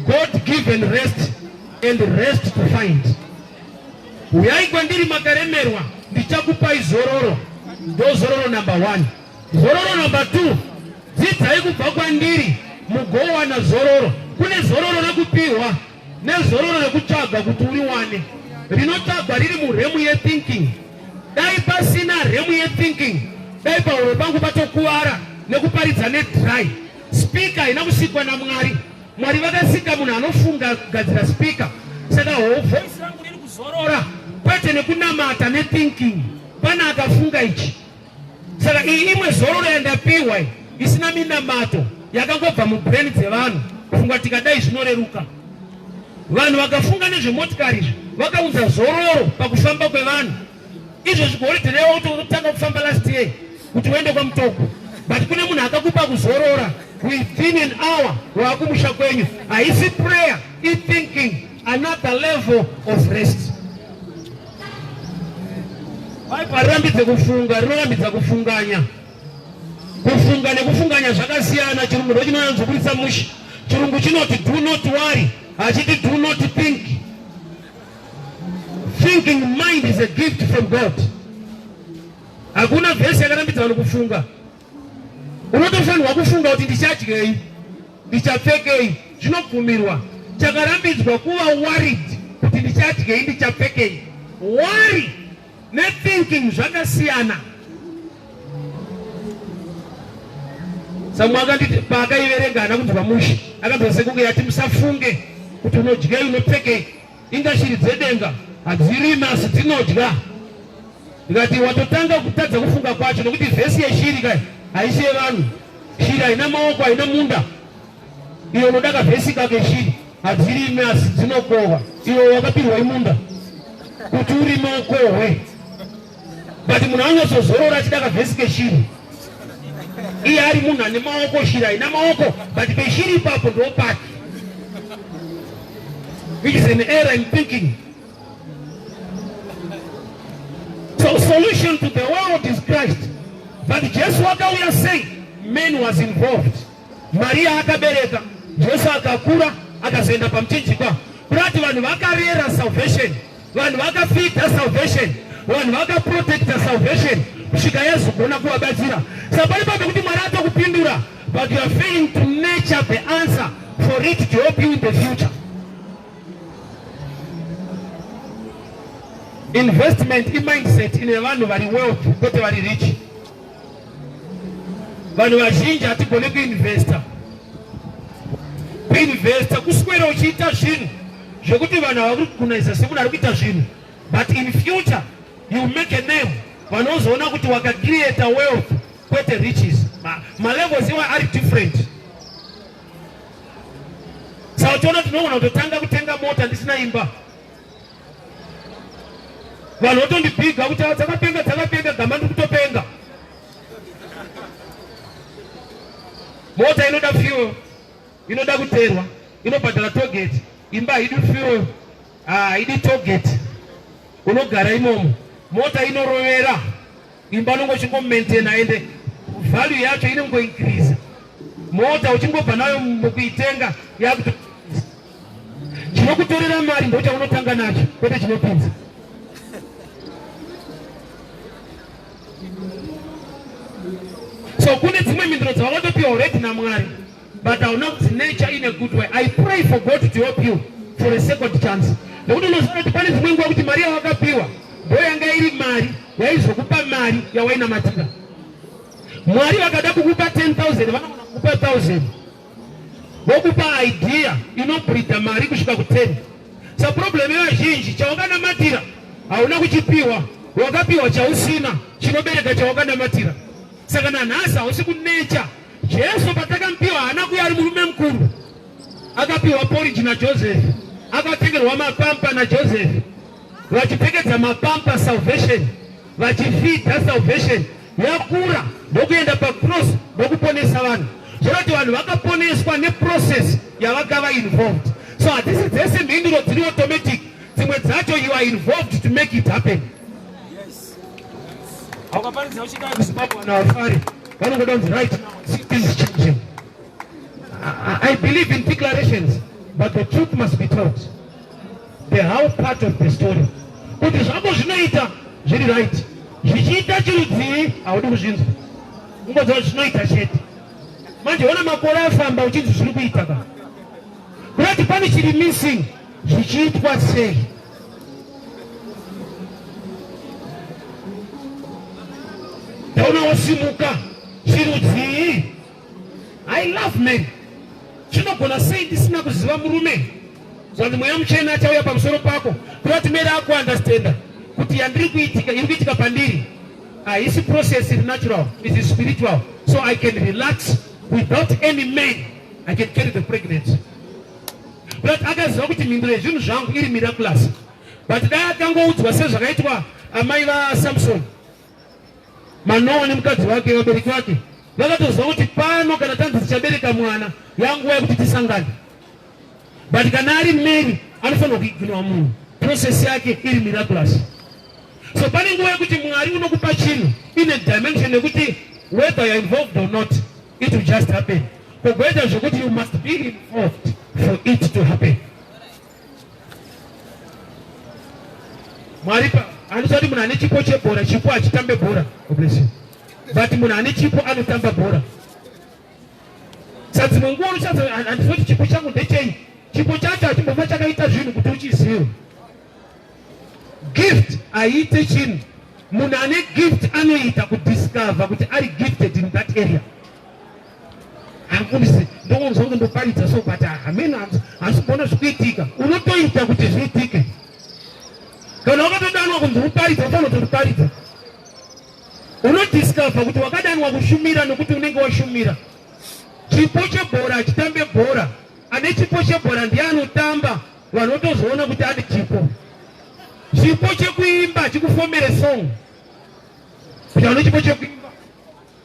Speaker 1: God given rest and rest to find. Uyai kwandiri makaremerwa, ndichakupai zororo. Ndo zororo number 1. Zororo number 2, dzidzai kubva kwandiri mugowana zororo. Kune zororo rekupiwa nezororo rekutsvaga kuti uriwane. Rinotsvagwa riri murealm yethinking. Dai pasina realm yethinking, dai pahuro pangu patokuvara nekuparidza nedry. Speaker haina kusikwa naMwari. Mwari vakasika munhu anofunga kugadzira speaker. Saka voice rangu riri kuzorora kwete nekunamata nethinking. Pane akafunga ichi. Saka iyi imwe zororo yandapiwa isina minamato yakangobva mubrain dzevanhu kufunga tikadai zvinoreruka. Vanhu vakafunga nezvemotikari izvi vakaunza zororo pakufamba kwevanhu. Izvo zvigore rewa kuti utanga kufamba last year kuti uende kwaMutoko, but kune munhu akakupa kuzorora within an hour waakumusha kwenyu. Haisi prayer, ithinking, another level of rest. Bible harirambidze kufunga, rinorambidza kufunganya. Kufunga nekufunganya zvakasiyana. Chirungu ndochinonyatsoburitsa mushe. Chirungu chinoti do not worry, hachiti do not think. Thinking mind is a gift from God. Hakuna vhesi yakarambidza vanhu kufunga. Unotofanirwa kufunga kuti ndichadyei, ndichapfekei, zvinobvumirwa. Chakarambidzwa kuva worried kuti ndichadyei, ndichapfekei. Worry nethinking zvakasiyana. Samwe akanditi paakaiverenga haana kunzwa mushe, akanzwa sekunge yati musafunge kuti unodyei unopfekei, inga shiri dzedenga hadzirimi asi dzinodya. Ndikati watotanga kutadza kufunga kwacho nekuti vhesi yeshiri kai haisi yevanhu. Shiri haina maoko haina munda. Iwe unoda kavhesi kake shiri hadzirimi asi dzinokohwa. Iwe wakapirwa imunda kuti urime ukohwe. But munhu anyatsozorora achida kavhesi keshiri. Iye ari munhu ane maoko, shiri haina maoko, but peshiri ipapo ndopake. Which is an error in thinking. So solution to the world is Christ. But Jesu akauya sei? Man was involved. Maria akabereka, Jesu akakura, akazoenda pamuchinjikwa. Kurati vanhu vakarera salvation, vanhu vakafeeda salvation, vanhu vakaprotecta salvation kusvika yazogona kuvabatsira. Saka pane pekuti Mwari atokupindura, but you are failing to nurture the answer for it to help you in the future. Investment imindset ine vanhu vari wealth kwete vari rich. Vanhu vazhinji hatigone kuinvesta. Kuinvesta kuswera uchiita zvinhu zvekuti vanhu havakurecognize semunhu ari kuita zvinhu, but in future you make a name, vanozoona kuti wakacreata wealth kwete riches. Malevels iwa ari different. Saka uchiona tinogona kutotanga kutenga mota ndisina imba, vanhu votondibhiga kuti dzakapenga dzakapenga, gama ndiri kutopenga. Mota inoda fuel, inoda kuterwa, inobhadhara tollgate. Imba haidi fuel, haidi tollgate, unogara imomo. Mota inorovera imba, unonge uchingomaintaina, ende value yacho inongoincrease. Mota uchingobva nayo mukuitenga yakuto chinokutorera mari ndo chaunotanga nacho, kwete chinopinza. So kune dzimwe mhinduro dzavakatopiwa already naMwari, but hauna kudzinurture in a good way. I pray for God to help you for a second chance, nekuti unoziva kuti pane dzimwe nguva kuti mari yawakapiwa ndo yanga iri mari yaizokupa mari yawainamatira. Mwari vakada kukupa 10,000 vanogona kukupa 1000, vokupa idea inobreeda mari kusvika ku10. Sa problem yevazhinji, chawakanamatira hauna kuchipiwa, wakapiwa chausina chinobereka chawakanamatira. Saka nanhasi hausi kunurture. Jesu patakamupiwa haana kuya ari murume mukuru, akapiwa porridge naJoseph, akatengerwa mapamper naJoseph, vachipfekedza mapamper salvation, vachifeeda salvation, yakura ndokuenda pacross ndokuponesa vanhu. Zvorati vanhu vakaponeswa neprocess yavakava involved. So hadzisi dzese mhinduro dziri automatic, dzimwe dzacho you are involved to make it happen. Haukaparidza uchidai kuZimbabwe vanhu havafari, vanongoda kunzi right now see things changing. I believe in declarations, but the truth must be told, the how part of the story, kuti zvako zvinoita zviri right, zvichiita chirudzii haudi kuzvinzwa, ungoziva zvinoita chete. Manje ona makore afamba uchinzi zviri kuita ka, kurati pane chiri missing, zvichiitwa sei? Ndaona wasimuka chirudzii? I love men. Chinogona sei ndisina kuziva murume? Zvanzi mweya muchena achauya pamusoro pako. Kurati Mary akuunderstanda kuti yandiri kuitika iri kuitika pandiri haisi process iri natural, it is spiritual. So I can relax without any man. I can carry the pregnancy. But akaziva kuti mhinduro yezvinhu zvangu iri miraculous. But dai akangoudzwa sezvakaitwa amai vaSamson. Manoa nemukadzi wake, vabereki vake vakatoziva kuti pano kana tanzi tichabereka mwana yanguva yekuti tisangane. But kana ari Mary anofanirwa kuignora munhu, process yake iri miraculous. So pane nguva yekuti Mwari unokupa chinhu in a dimension yekuti whether you are involved or not, it will just happen. Kogoita zvekuti you must be involved for it to happen. Mwari handisati munhu ane chipo chebhora, chipo achitambe bhora, but munhu ane chipo anotamba bhora. Saka dzimwe nguva unochaza handizoti chipo changu ndechei, chipo chacho hachimbofa chakaita zvinhu kuti uchizive. Gift haiite chinhu. Munhu ane gift anoita kudiscover kuti ari gifted in that area. Hangunisi ndokunzwa kuti ndoparidza so, but hameno handisi kuona zvikuitika. Unotoita kuti zviitike. Kana wakatodanwa kunzi uparidza, ufanira kutoparidza. Unodiscover kuti wakadanwa kushumira nokuti unenge washumira. Chipo chebhora achitambe bhora, ane chipo chebhora ndiye anotamba, vanhu votozoona kuti ane chipo. Chipo chekuimba chikufomere song, kuti ane chipo chekuimba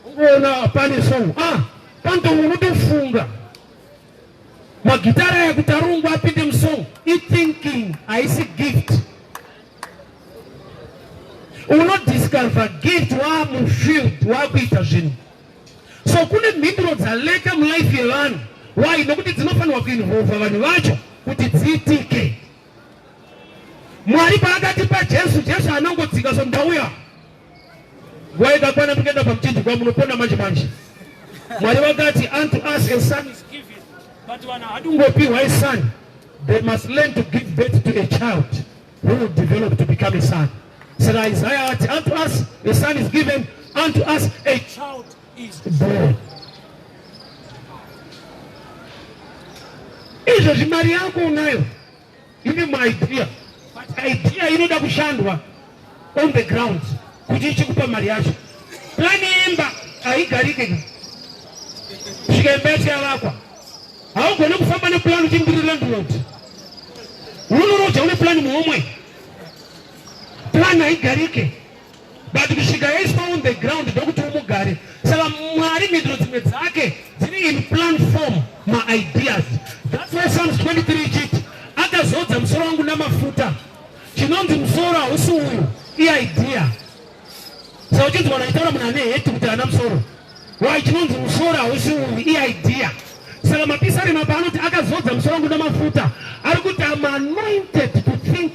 Speaker 1: ungoona pane song, panto unotofunga magitara aya kuti arungwa apinde musong. Ithinking, haisi gift. Unodiscover gift waamufield, waakuita zvinhu. So kune mhinduro dzaleka mulife yevanhu. Why? Nokuti dzinofanirwa kuinvolva vanhu vacho kuti dziitike. Mwari paakatipa Jesu, Jesu anongodzika so ndauya. Nguva ikakwana mukuenda pamuchinjikwa, munopona manje manje. Mwari vakati unto us a son is given, but vanhu havadingopiwa a son, they must learn to give birth to a child who will develop to become a son. Saka Isaiah ati unto us a son is given, unto us a child is born. Izvozvi mari yako unayo, ine maidea, but idea inoda kushandwa on the ground kuti ichikupa mari yacho. Plani yeimba haigarike kusvika imba yacho yavakwa. Haugoni kufamba neplan uchingiri landlord, unoroja une plan muhomwe. Plan haigarike but kusvika yaiswa on the ground ndokuti umugare. Saka Mwari mhinduro dzimwe dzake dziri in plan form, maideas. That's why Psalms 23 ichiti akazodza musoro wangu namafuta. Chinonzi musoro hausi uyu, iidea. Saka uchinzwa vanhu vachitaura munhu ane heti kuti haana musoro, why? Chinonzi musoro hausi uyu, iidea. Saka mapisarema paanoti akazodza musoro wangu namafuta, ari kuti am anointed to think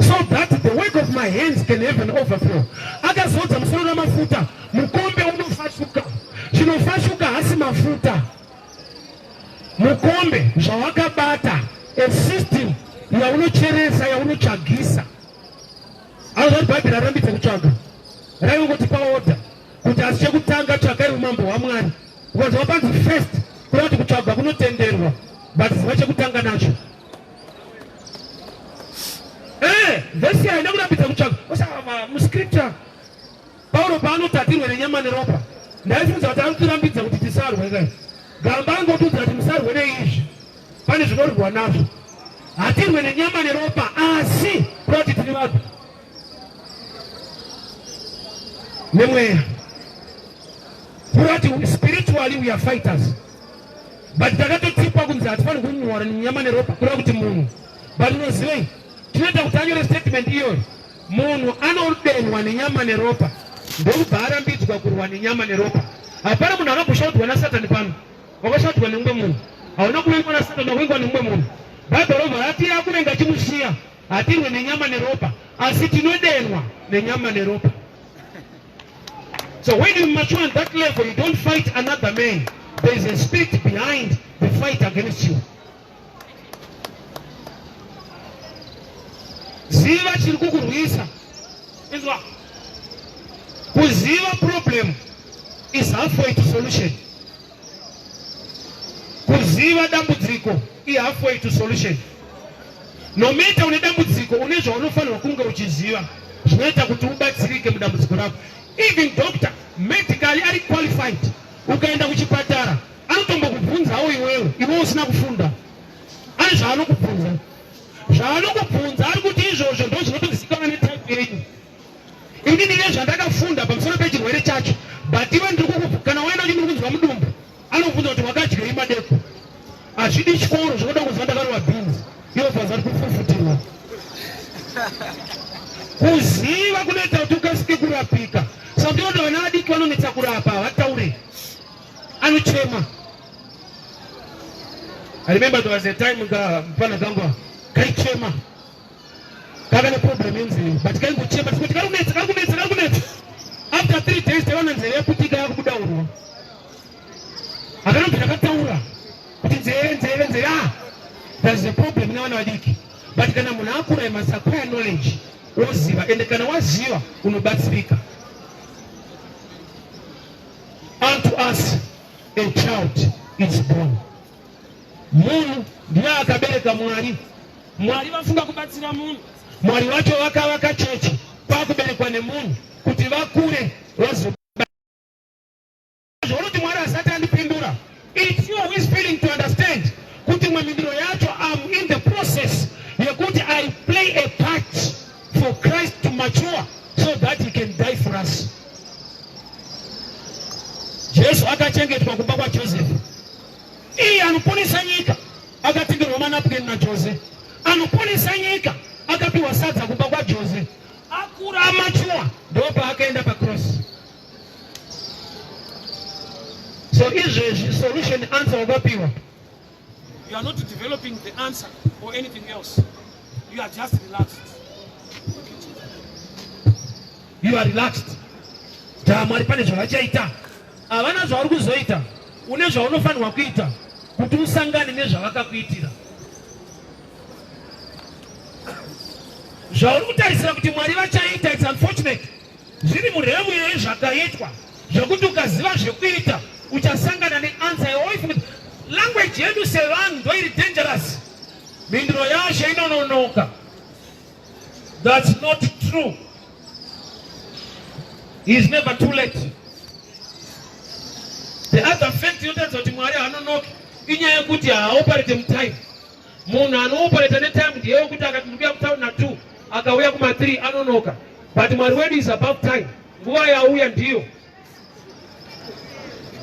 Speaker 1: so that the work of my hands can have an overflow. Akazodza musoro namafuta, mukombe unofashuka. Chinofashuka hasi mafuta, mukombe zvawakabata, a system yaunocheresa, yaunotsvagisa. Azvati Bhaibheri arambidze kutsvaga, raingotipa order kuti asi chekutanga tsvakai umambo hwaMwari. Ukanzwa panzi first, kureva kuti kutsvaga kunotenderwa, but ziva chekutanga nacho. Vhesi haina kurambidza kutsvaga. Muscripture Pauro paanotatirwe nenyama neropa, ndaifunza kuti anotirambidza kuti tisarwe kai. Gamba angotiudza kuti musarwe neizvi, pane zvinorwa nazvo. Hatirwe nenyama neropa, asi kureva kuti tiri vanhu nemweya, kureva kuti spiritually we are fighters. But takatotipwa kunzi hatifaniri kunyora nenyama neropa, kureva kuti munhu. But unozivei tinoita kuti anyore statement iyoyo? Munhu anodenwa nenyama neropa ndokubva arambidzwa kurwa nenyama neropa. Hapana munhu akamboshaudwa naSatani pano. Wakashaudwa nemumwe munhu, hauna kuvengwa naSatani, wakuvengwa nemumwe munhu. Bhaibheri robva rati akuvenga chimusiya. Hatirwe nenyama neropa, asi tinodenwa nenyama neropa. So when you mature on that level, you don't fight another man. There is a spirit behind the fight against you. Ziva chiri kukurwisa. Inzwa, kuziva. Kuziva problem is halfway to solution. Kuziva dambudziko i halfway to solution. No matter une dambudziko, une zvaunofanirwa kunge uchiziva zvinoita kuti ubatsirike mudambudziko rako. Even doctor medically ari qualified, ukaenda kuchipatara anotombokubvunzawo iwewe, iwe usina kufunda, ane zvaanokubvunza. Zvaanokubvunza ari kuti izvozvo ndo zvinotozikanwa netype yenyu. Ini ndine zvandakafunda pamusoro pechirwere chacho, but iwe ndiri kuku, kana waenda uchindiri kunzwa mudumbu, anokubvunza kuti wakadyei madeko. Hazvidi chikoro, zvinoda kuziva ndakarova beans, iwe bvaza ri kufufutirwa. Kuziva kunoita kuti ukasike kurapika. Saka ndinoda vana vadiki vanonetsa kurapa, havataure, anochema. I remember there was a time mfana kangu kaichema kava neproblem yenzeve but kaingochema kuti kari kunetsa, kari kunetsa, kari kunetsa. After 3 days taiona nzeve yaputika yakubuda urwa. Akanobvira kataura kuti nzeve, nzeve, nzeve. There's a problem nevana vadiki, but kana munhu akura you must acquire knowledge, woziva, ende kana waziva unobatsirika. Unto us a child is born. Munhu ndiye akabereka Mwari. Mwari vafunga kubatsira munhu. Mwari wacho vakavaka chechi kwakuberekwa nemunhu kuti vakure vazo. Zvaunoti Mwari asati andipindura, it's you who is failing to understand kuti mwe mhinduro yacho, I'm in the process yekuti I play a part for Christ to mature so that he can die for us. Jesu akachengetwa kumba kwaJoseph. Iye anoponesa nyika akatengerwa manapukeni naJose. Anoponesa nyika akapiwa sadza kumba kwaJose. Akura amature ndopaakaenda pacross. So izvezvi solution answer wakapiwa.
Speaker 2: You are not developing the answer or anything else. You are just relaxed.
Speaker 1: You are relaxed. Ta Mwari pane zvavachaita. Havana zvavari kuzoita. Une zvaunofanirwa kuita kuti usangane nezvavakakuitira. Zvauri kutarisira kuti Mwari vachaita, it's unfortunate. Zviri muremu yezvakaitwa zvekuti ukaziva zvekuita uchasangana neanswer yawoifunga. Language yedu sevanhu ndoiri dangerous. Mhinduro yacho inononoka. That's not true. He's never too late. The other fact inotaridza kuti Mwari haanonoki inyaya yekuti haaoperate mutime. Munhu anooperata netime ndiye wekuti akati ndikuya kutown na 2 akauya kuma 3 anonoka. But Mwari wedu is above time. Nguva yauya ndiyo.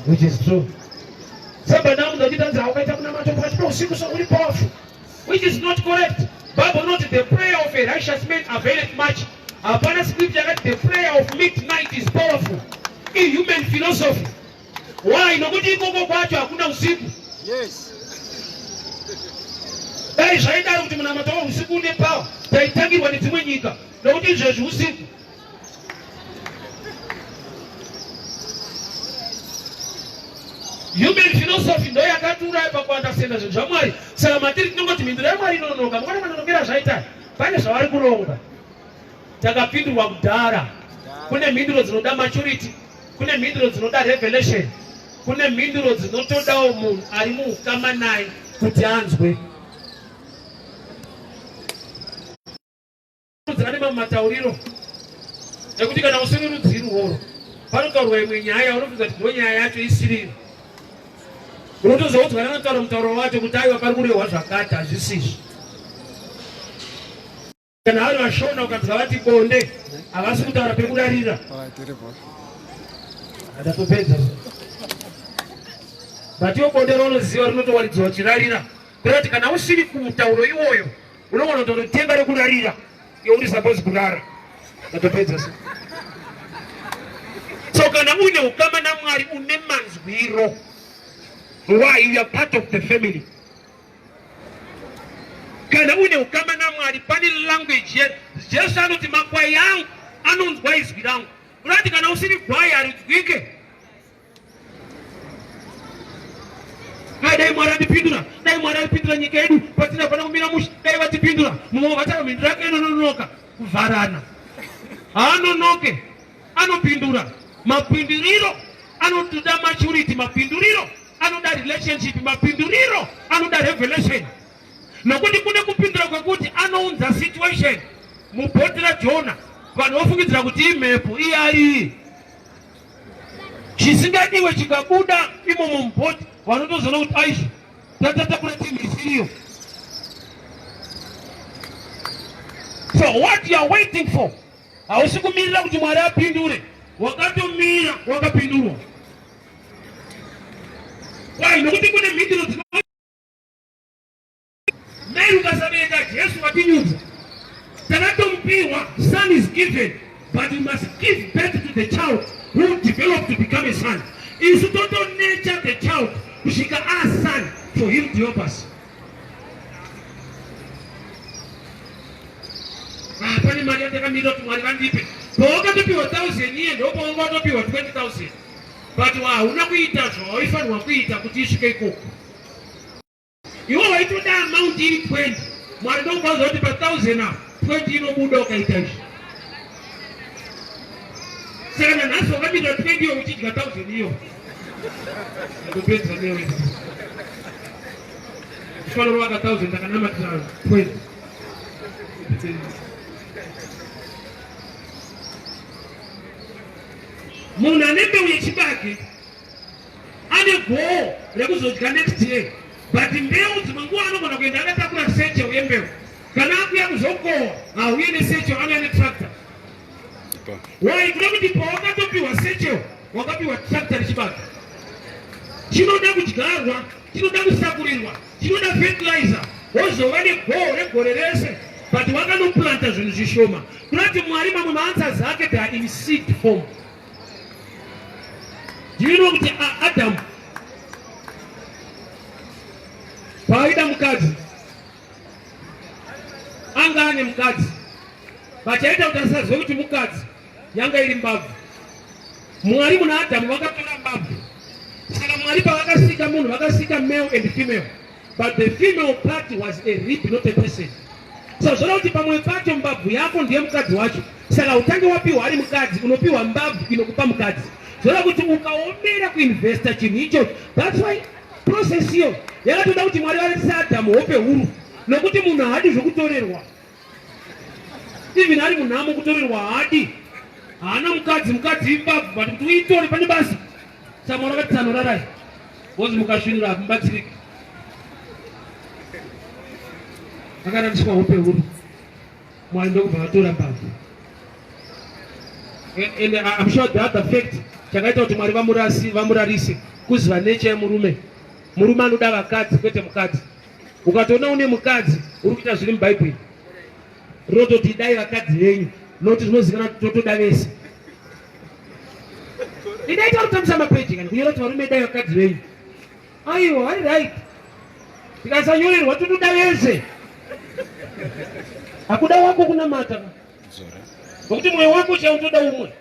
Speaker 1: Which is true. Saba namu ndachitanza wakaita kunamato pakati peusiku so uri powerful. Which is not correct. Bible not the prayer of a righteous man availeth much. Hapana scripture yakati the prayer of midnight is powerful. I human philosophy. Why? Nokuti ikoko kwacho hakuna usiku.
Speaker 2: Yes.
Speaker 1: Dai zvaidaro kuti munamato weusiku une power, taitangirwa nedzimwe nyika. Nokuti izvezvi usiku. Human philosophy ndo yakatiuraya pakuandastenda zvinhu zvaMwari. Saka matiri tinongoti mhinduro yaMwari inononoka. Mukona manonokera zvaita, pane zvavari kuronga. Takapindurwa kudhara. Kune mhinduro dzinoda maturity, kune mhinduro dzinoda revelation, kune mhinduro dzinotodawo munhu ari muukama naye kuti anzwe. Dzane mamwe matauriro ekuti kana usiri rudzi irworwo panotaurwa imwe nyaya unofunga kuti ndo nyaya yacho isiriyo. Unotozoudzwa nanotaura mutauro wacho kuti aiwa pari kurehwa zvakati, hazvisizvo. Kana vari vashona ukanzwa vati bonde havasi kutaura pekurarira. Ndatopedza. But iwo bonde raunoziva rinotowaridzwa uchirarira. Kureva kuti kana usiri kumutauro iwoyo unogona kutonotenga rekurarira iwe uri supposed kurara. Ndatopedza. So kana une ukama naMwari une manzwiro. Why? You are part of the family. Kana une ukama naMwari pane language ye Jesu anoti makwai angu anonzwa izwi rangu. Unoti kana usiri gwai harinzwike. Dai Mwari andipindura, dai Mwari andipindura nyika yedu patina pana kumira mushe, dai vatipindura. Mumwe vataura mhinduro yake inononoka kuvharana. Haanonoke, anopindura. Mapinduriro anotoda maturity, mapinduriro anoda relationship, mapinduriro anoda revelation. Nokuti kune kupindura kwekuti anounza situation mubhoti raJona, vanhu vofungidzira kuti imhepo iye ari chisingadiwe chikabuda imomo mubhoti, vanotozoona kuti aizvi tatatakura chinhu isiriyo. So what you are waiting for, hausi kumirira kuti Mwari apindure, wakatomira wakapindurwa. Why? Nokuti kune mhinduro dzino Mary ukasabereka Jesu watinyudza. Takatomupiwa, son is given, but you must give birth to the child who develop to become a son. Isu toto nature the child kusvika a son for him to help us. Ah, pane mari yandakamirira kuti Mwari vandipe. Pawakatopiwa 1000 iye ndopawanga watopiwa 20,000. But hauna kuita zvawaifanirwa kuita kuti isvike ikoko. Iwe waitoda amount iri 20, Mwari ndokuvaudza kuti pa 1000 apa 20 inobuda ukaita izvi. Saka nanhasi wakamirira 20 iyo uchidya 1000 iyo. Ndopedza newe. Kufanira waka 1000 ndakanamatira 20. Munhu ane mbeu yechibage ane goal rekuzodya next year, but mbeu dzimwe nguva anogona kuenda akatakura satchel yembeu. Kana akuya kuzokohwa hauye nesatchel, anouya netractor. Why? Kuda kuti pawakatopiwa satchel wakapiwa tractor rechibage. Chinoda kudyarwa, chinoda kusakurirwa, chinoda fertilizer, wozova negoho regore rese, but wakanoplanta zvinhu zvishoma. Kuda kuti Mwari mamwe maanswers ake they are in seed form. Do you know kuti Adam paaida mukadzi anga ane mukadzi, but aita kuti asazive kuti mukadzi yanga iri mbabvu. Mwari muna Adamu vakatora mbabvu. Saka Mwari pavakasika munhu vakasika male and female, but the female part was a rib, not a person. So zvoreva kuti pamwe pacho mbabvu yako ndiye mukadzi wacho. Saka utange wapiwa ari mukadzi, unopiwa mbabvu inokupa mukadzi. Zvoreva kuti ukaomera kuinvesta chinhu ichocho. That's why process iyo yakatoda kuti Mwari varatise Adamu hope huru, nokuti munhu haadi zvekutorerwa. Even ari munhamo kutorerwa haadi. Haana mukadzi, mukadzi imbabvu, but kuti uitore pane basa. Saka Mwari vakati tsanorarai, because mukasvinura hamubatsiriki. Akaratiswa hope huru, Mwari ndokubva vatora mbabvu. And I'm sure the other fact chakaita kuti Mwari vamurarise kuziva nature yemurume. Murume anoda vakadzi kwete mukadzi. Ukatoona une mukadzi uri kuita zviri muBhaibheri, rinototi dai vakadzi venyu, noti zvinozikanwa kuti totoda vese. Idaita kutambisa mapeji kana kunyora kuti varume dai vakadzi venyu. Aiwa, ari right. Tikasanyorerwa totoda vese. Hakuda wako kunamata. Nokuti mwoyo wako chaunotoda umwe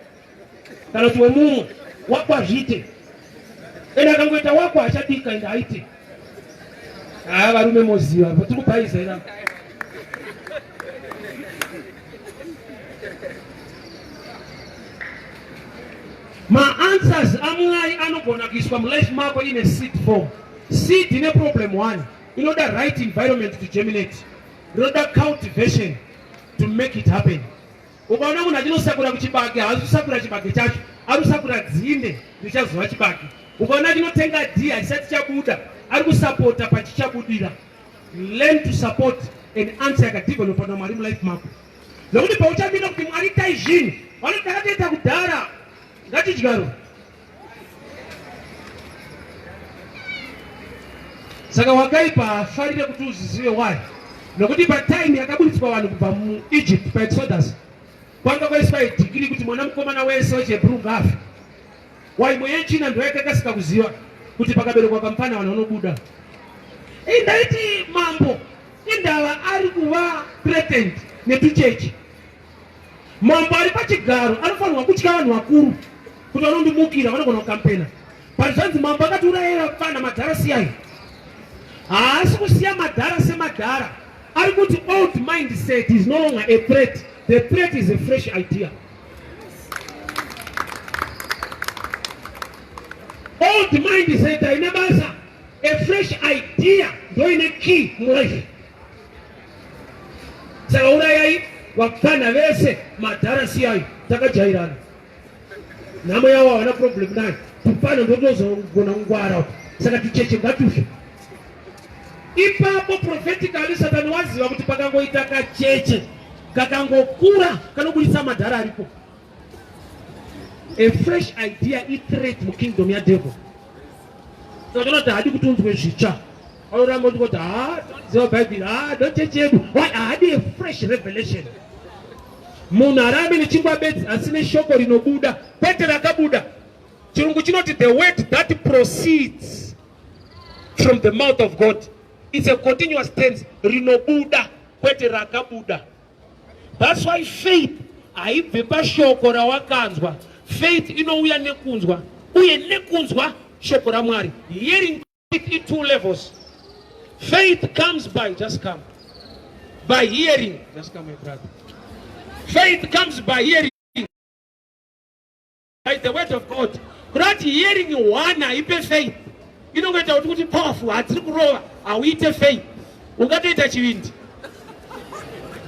Speaker 1: kana kuti wemumwe wako hazviite. Ende akangoita wako hachadika ende haite. Haa varume moziva tiri kubhaiza ira. Maanswers aMwari anogona kuiswa mulife mako in a seed form. Seed ine problem one, inoda right environment to germinate, rinoda cultivation to make it happen. Ukaona munhu achinosakura kuchibage, haasi kusakura chibage chacho, ari kusakura dzinde richazova chibage. Ukaona achinotenga dhii hachisati chabuda, ari kusapota pachichabudira. Learn to support an answer yakadevelopa naMwari mulife mako. Nokuti pauchamira kuti Mwari itai zvinhu, vanoti takatoita kudhara, ngatidyaro. Saka wakaipa haafarire kuti uzvizive. Why? Nokuti patime yakaburitswa vanhu kubva muEgypt paExodus, kwanga kwaiswa idhikiri kuti mwana mukomana wese wechiHebrew ngaafe. Why? Mweya yetsvina ndo yakakasika kuziva kuti pakaberekwa kamupfana vanhu vanobuda. Ndaiti mambo indava ari kuva threatened netuchechi. Mambo ari pachigaro anofanirwa kutya vanhu vakuru kuti vanondimukira, vanogona kukampena. But zvanzi mambo akatiurayira vana madhara, siyai. Haasi kusiya madhara semadhara, ari kuti old mindset is no longer a threat, the threat is a fresh idea. Old mindset haina basa. A fresh idea ndoine key mulife. Saka urayai vapfanha vese madhara siyai takajairana. Nhamo yavo havana problem nayo. Tupfana ndotozogona kungwara. Saka tucheche ngatufe. Ipapo prophetically Satani waziva kuti pakangoita kacheche kakangokura kanobudisa madhara aripo. A fresh idea ithreat mukingdom yadevil. Saka unoti haadi kuti unzwe zvitsva. Anoramba kuti kuti haa toziva bhaibheri haa ndochechi yedu. Why haadi a fresh revelation. Munhu haararame nechingwa bedzi asi neshoko rinobuda kwete rakabuda. Chirungu chinoti the word that proceeds from the mouth of God. It's a continuous tense rinobuda kwete rakabuda. That's why faith haibve pashoko rawakanzwa. Faith inouya nekunzwa uye nekunzwa shoko raMwari. Hearing faith in two levels. Faith comes by just come by hearing. Just come my brother. Faith comes by hearing by the word of God. Kurati hearing one haipe faith. Inongoita kuti kuti powerful hatiri kurova hauite faith. Ungatoita chivindi.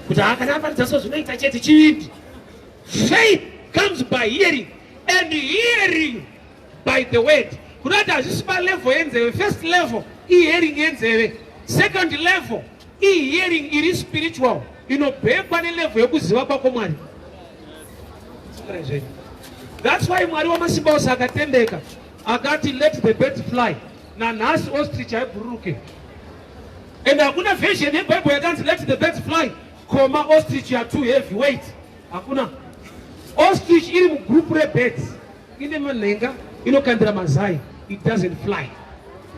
Speaker 1: Kuti hakana aparidza so zvinoita chete chivindi. Faith comes by hearing and hearing by the word. Kurati hazvisi pa level yenzeve. First level i hearing yenzeve. Second level i hearing iri spiritual inobhekwa nelevel yekuziva kwako Mwari. That's why Mwari wamasimba ose akatendeka akati let the birds fly. Nanhasi ostrich haibhururuke. And hakuna version yeBible yakanzi let the birds fly, comma ostrich ya too heavy weight. Hakuna. Ostrich iri mugroup rebirds. Ine manhenga inokandira mazai. It doesn't fly.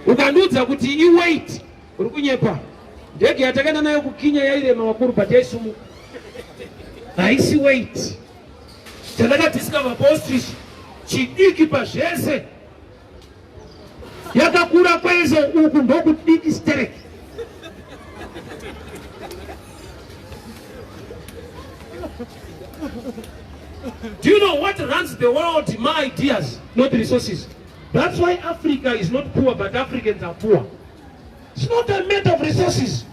Speaker 1: Ukandiudza kuti iweight uri kunyepa. Ndege yatakaenda nayo kuKenya yairema vakuru but yaisumuka. Haisi weight. Chandakadiscover paostrich chidiki pazvese yakakura kwese uku ndokudiki sterek. Do you know what runs the world? My ideas, not resources. That's why Africa is not poor, but Africans are poor. It's not a matter of resources.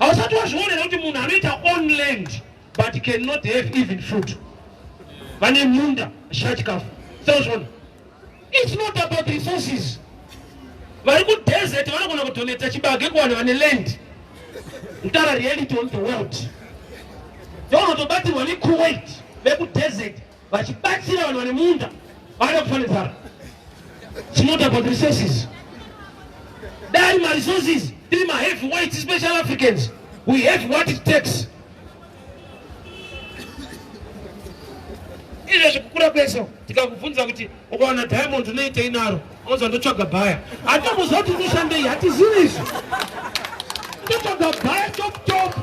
Speaker 1: Hausati wazvionera kuti munhu anoita own land but cannot have even food. Vane munda shachikafu. Sazvona. It's not about resources. Vari kudesert vanogona kudonata chibage kuvanhu vane land. Kutaura reality on the world. Ndounotobatsirwa neKuwait vekudesert vachibatsira vanhu vane munda vanoda kufa nenzara. It's not about resources. Dai maresources tiri maheavy white special Africans. We have what it takes. Izvezvi kukura kwese tikakubvunza kuti ukawana diamond unoitei naro, unonzi ndotsvaga bhaya. Hatitomboziva kuti unoshandei, hatizivi izvi. Ndotsvaga bhaya top top,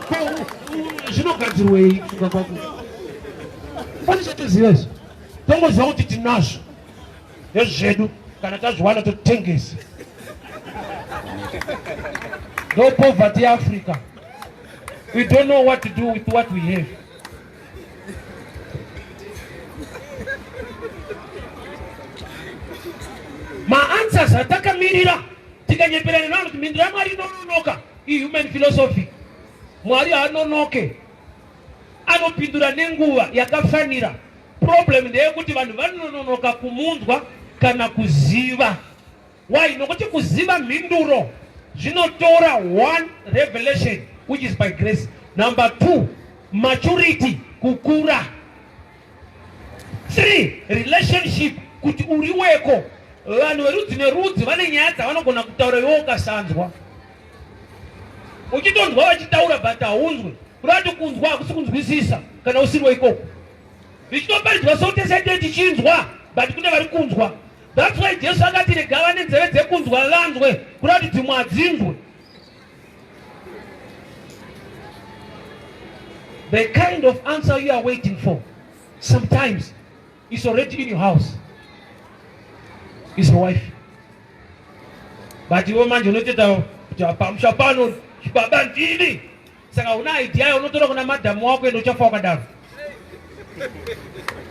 Speaker 1: zvinogadzirwei kufunga kwako? Pane chatoziva izvi, tongoziva kuti tinazvo ndezvedu, kana tazviwana totengesa. No poverty Africa. We don't know what to do with what we have. Maanswers atakamirira tikanyeperana nevanhu kuti mhinduro yaMwari inononoka ihuman philosophy. Mwari haanonoke, anopindura nenguva yakafanira. Problem ndeyekuti vanhu vanononoka kumunzwa kana kuziva. Why? Nokuti kuziva mhinduro zvinotora one revelation which is by grace. Number two, maturity, kukura. Three, relationship, kuti uri weko. Vanhu verudzi nerudzi vane nyaya dzavanogona kutaura iwe ukasanzwa. Uchitonzwa vachitaura but haunzwe. Kuda kuti kunzwa hakusi kunzwisisa kana usiri weikoko. Zvichitoparidzwa sotese tichinzwa but kune vari kunzwa. That's why Jesu akati rega vane nzeve dzekunzwa vanzwe, kuda kuti dzimwe hadzinzwe. The kind of answer you are waiting for sometimes is already in your house. Is your wife. But iwe manje unotoita kuti pamusha pano chibaba ndini. Saka una idea yaunotora kuna madam wako ende uchafa wakadaro.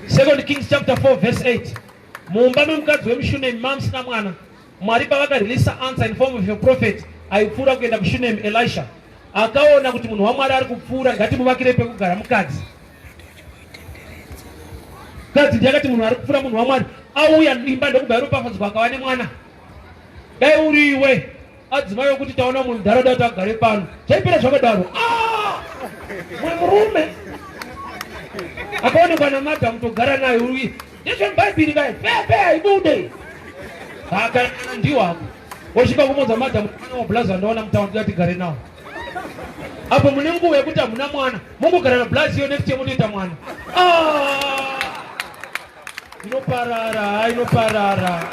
Speaker 1: Second Kings chapter 4 verse 8. Mumba memukadzi wemuShunemi mamusina mwana. Mwari pavakareleasa answer in form of a prophet aipfuura kuenda kuShunemi, Elisha akaona kuti munhu waMwari ari kupfuura, ngatimuvakire pekugara mukadzi. Mukadzi ndiye akati munhu ari kupfuura munhu waMwari auya imba ndokubva yaropafadzwa akava nemwana. Dai uri iwe adzimai wekuti taona munhu ndaraunda kuti agare pano zvaipera zvakadaro. Ah! Mumwe murume akaonekwa namadhamu togara naye uri ndezvemubhaibheri kai pepe haibude akana ndiwo ako wosvika kumodza madhamu mwana wablazi andaona mutaundi kuti tigare nawo apo mune nguva yekuti hamuna mwana mongogara nablazi iyo next year motoita mwana ah! Inoparara, inoparara.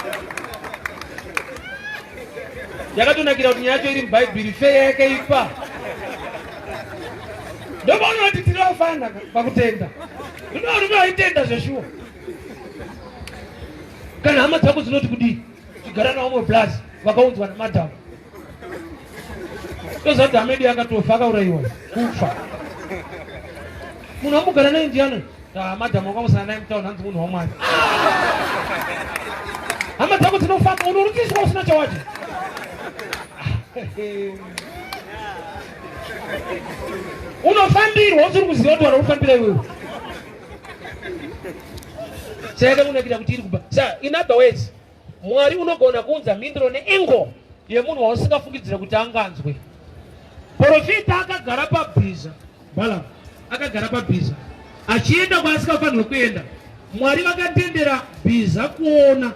Speaker 1: Yakatonakira kuti nyaya yacho iri muBhaibheri, feya yakaipa. Ndopaona kuti tiri vafana pakutenda. Kune varume vaitenda zveshuwa. Kana hama dzako dzinoti kudii? Chigara naumwe blaz vakaunzwa namadam. Toziva kuti hama yedu yakatofa akaurayiwa kufa. Munhu ambogara naye ndiani? Ah, madam wakamusana naye mutown hanzi munhu waMwari. Hama dzako dzinofamba unorukiswa usina chawadya. Unofambirwa usiri kuziva kuti wanofambira iwewe. Saka kunakira kuti iri kubva. Sa in other words, Mwari unogona kuunza mhinduro neengo yemunhu wausingafungidzire kuti anganzwe. Profita akagara pabhiza, Balaam akagara pabhiza achienda kwaasikafanirwe kuenda. Mwari vakatendera bhiza kuona.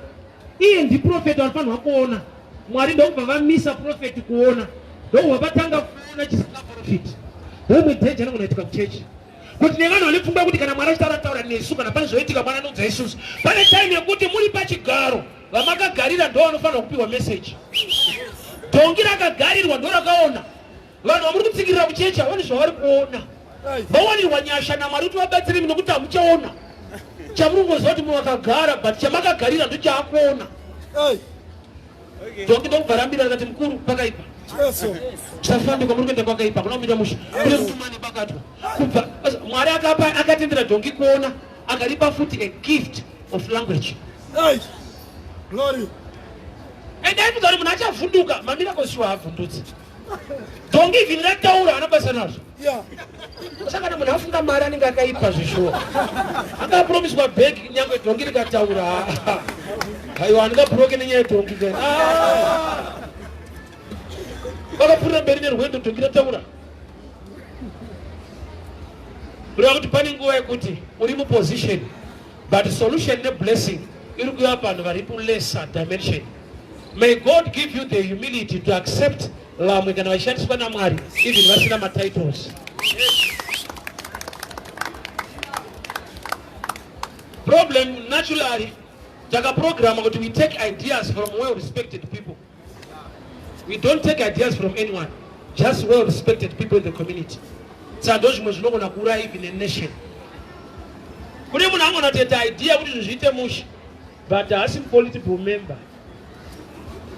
Speaker 1: Iye ndiprofeti anofanirwa kuona. Mwari ndokubva vamisa profeti kuona, ndokubva vatanga kuona chisingaprofiti. Homwe dhenja anogona kuitika kuchechi kuti nevanhu vane pfungwa yekuti kana Mwari achitaura taura nesu, kana pane zvoitika Mwari anoudza isusu. Pane time yekuti muri pachigaro vamakagarira ndo vanofanirwa kupiwa message. Dhongi rakagarirwa ndo rakaona. Vanhu vamuri kutsikirira kuchechi havani zvavari kuona. Vawanirwa nyasha naMwari kuti vabatsire imi nokuti hamuchaona. Chamuri kungoziva kuti mavakagara but chamakagarira ndochaakuona. Dhongi ndokubva rambira rikati mukuru pakaipa. Tisafambe kwamuri kuenda kwakaipa kuna kumira mushe. Kune mutumani bakatwa. Kubva Mwari akapa akatendera dhongi kuona akaripa futi a gift of language.
Speaker 3: Hey. Glory.
Speaker 1: Endai muzari munhu achavhunduka mamiracles shuwa havhundutsi. Dhongi even rataura haana basa nazvo.
Speaker 3: Yeah.
Speaker 1: Saka kana munhu afunga mari anenge akaipa zvishuwa. Akapromiswa bag nyangwe dhongi rikataura. Haiwa andingabroke nenyaya yedhongi ke. Ah. Vakapfuurira mberi nerwendo dhongi rataura. Kureva kuti pane nguva yekuti uri muposition but solution neblessing iri kuuya vanhu vari kulesser dimension. May God give you the humility to accept vamwe kana vachishandiswa naMwari even vasina matitles. Problem naturally takaprograma kuti we take ideas from well respected people. We don't take ideas from anyone, just well respected people in the community. Saka ndo zvimwe zvinogona kuuraya even a nation. Kune munhu angona kutoita idea kuti zvinhu zviite mushe but haasi mupolitical member,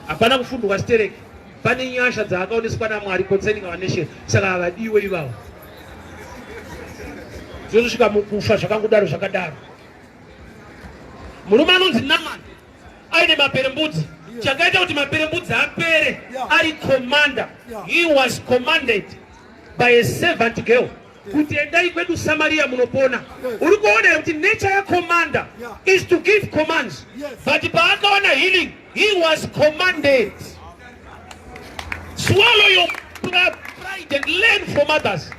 Speaker 1: hapana kufundwa stereki, pane nyasha dzaakaoneswa naMwari concerning our nation, saka havadiwe ivavo. Zvozosvika mukufa zvakangodaro zvakadaro. Murume anonzi Naman aine maperembudzi chakaita kuti maperembudzi apere ari commander. He was commanded by a servant girl kuti endai kwedu Samaria munopona. Uri kuona here kuti nature yacommander is to give commands, but paakawana healing he was commanded swallow your pride and learn from others.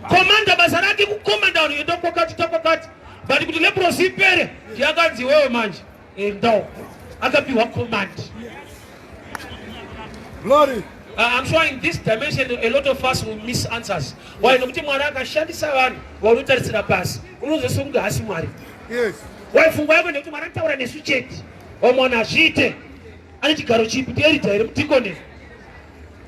Speaker 1: Commander basa rake kukomanda vanhu enda kwakati takwakati, but kuti leprosy ipere yakanzi iwewe manje enda, akapiwa command.
Speaker 3: Glory.
Speaker 1: I'm sure in this dimension a lot of us will miss answers. Why? Nokuti Mwari akashandisa vanhu vaunotarisira pasi, unonzwa kunge haasi Mwari.
Speaker 3: Yes.
Speaker 1: Why pfungwa yako ndekuti Mwari anotaura nesu chete, wamwana hazviite. Ane chigaro chipi? Ndierita here? Mudhikoni?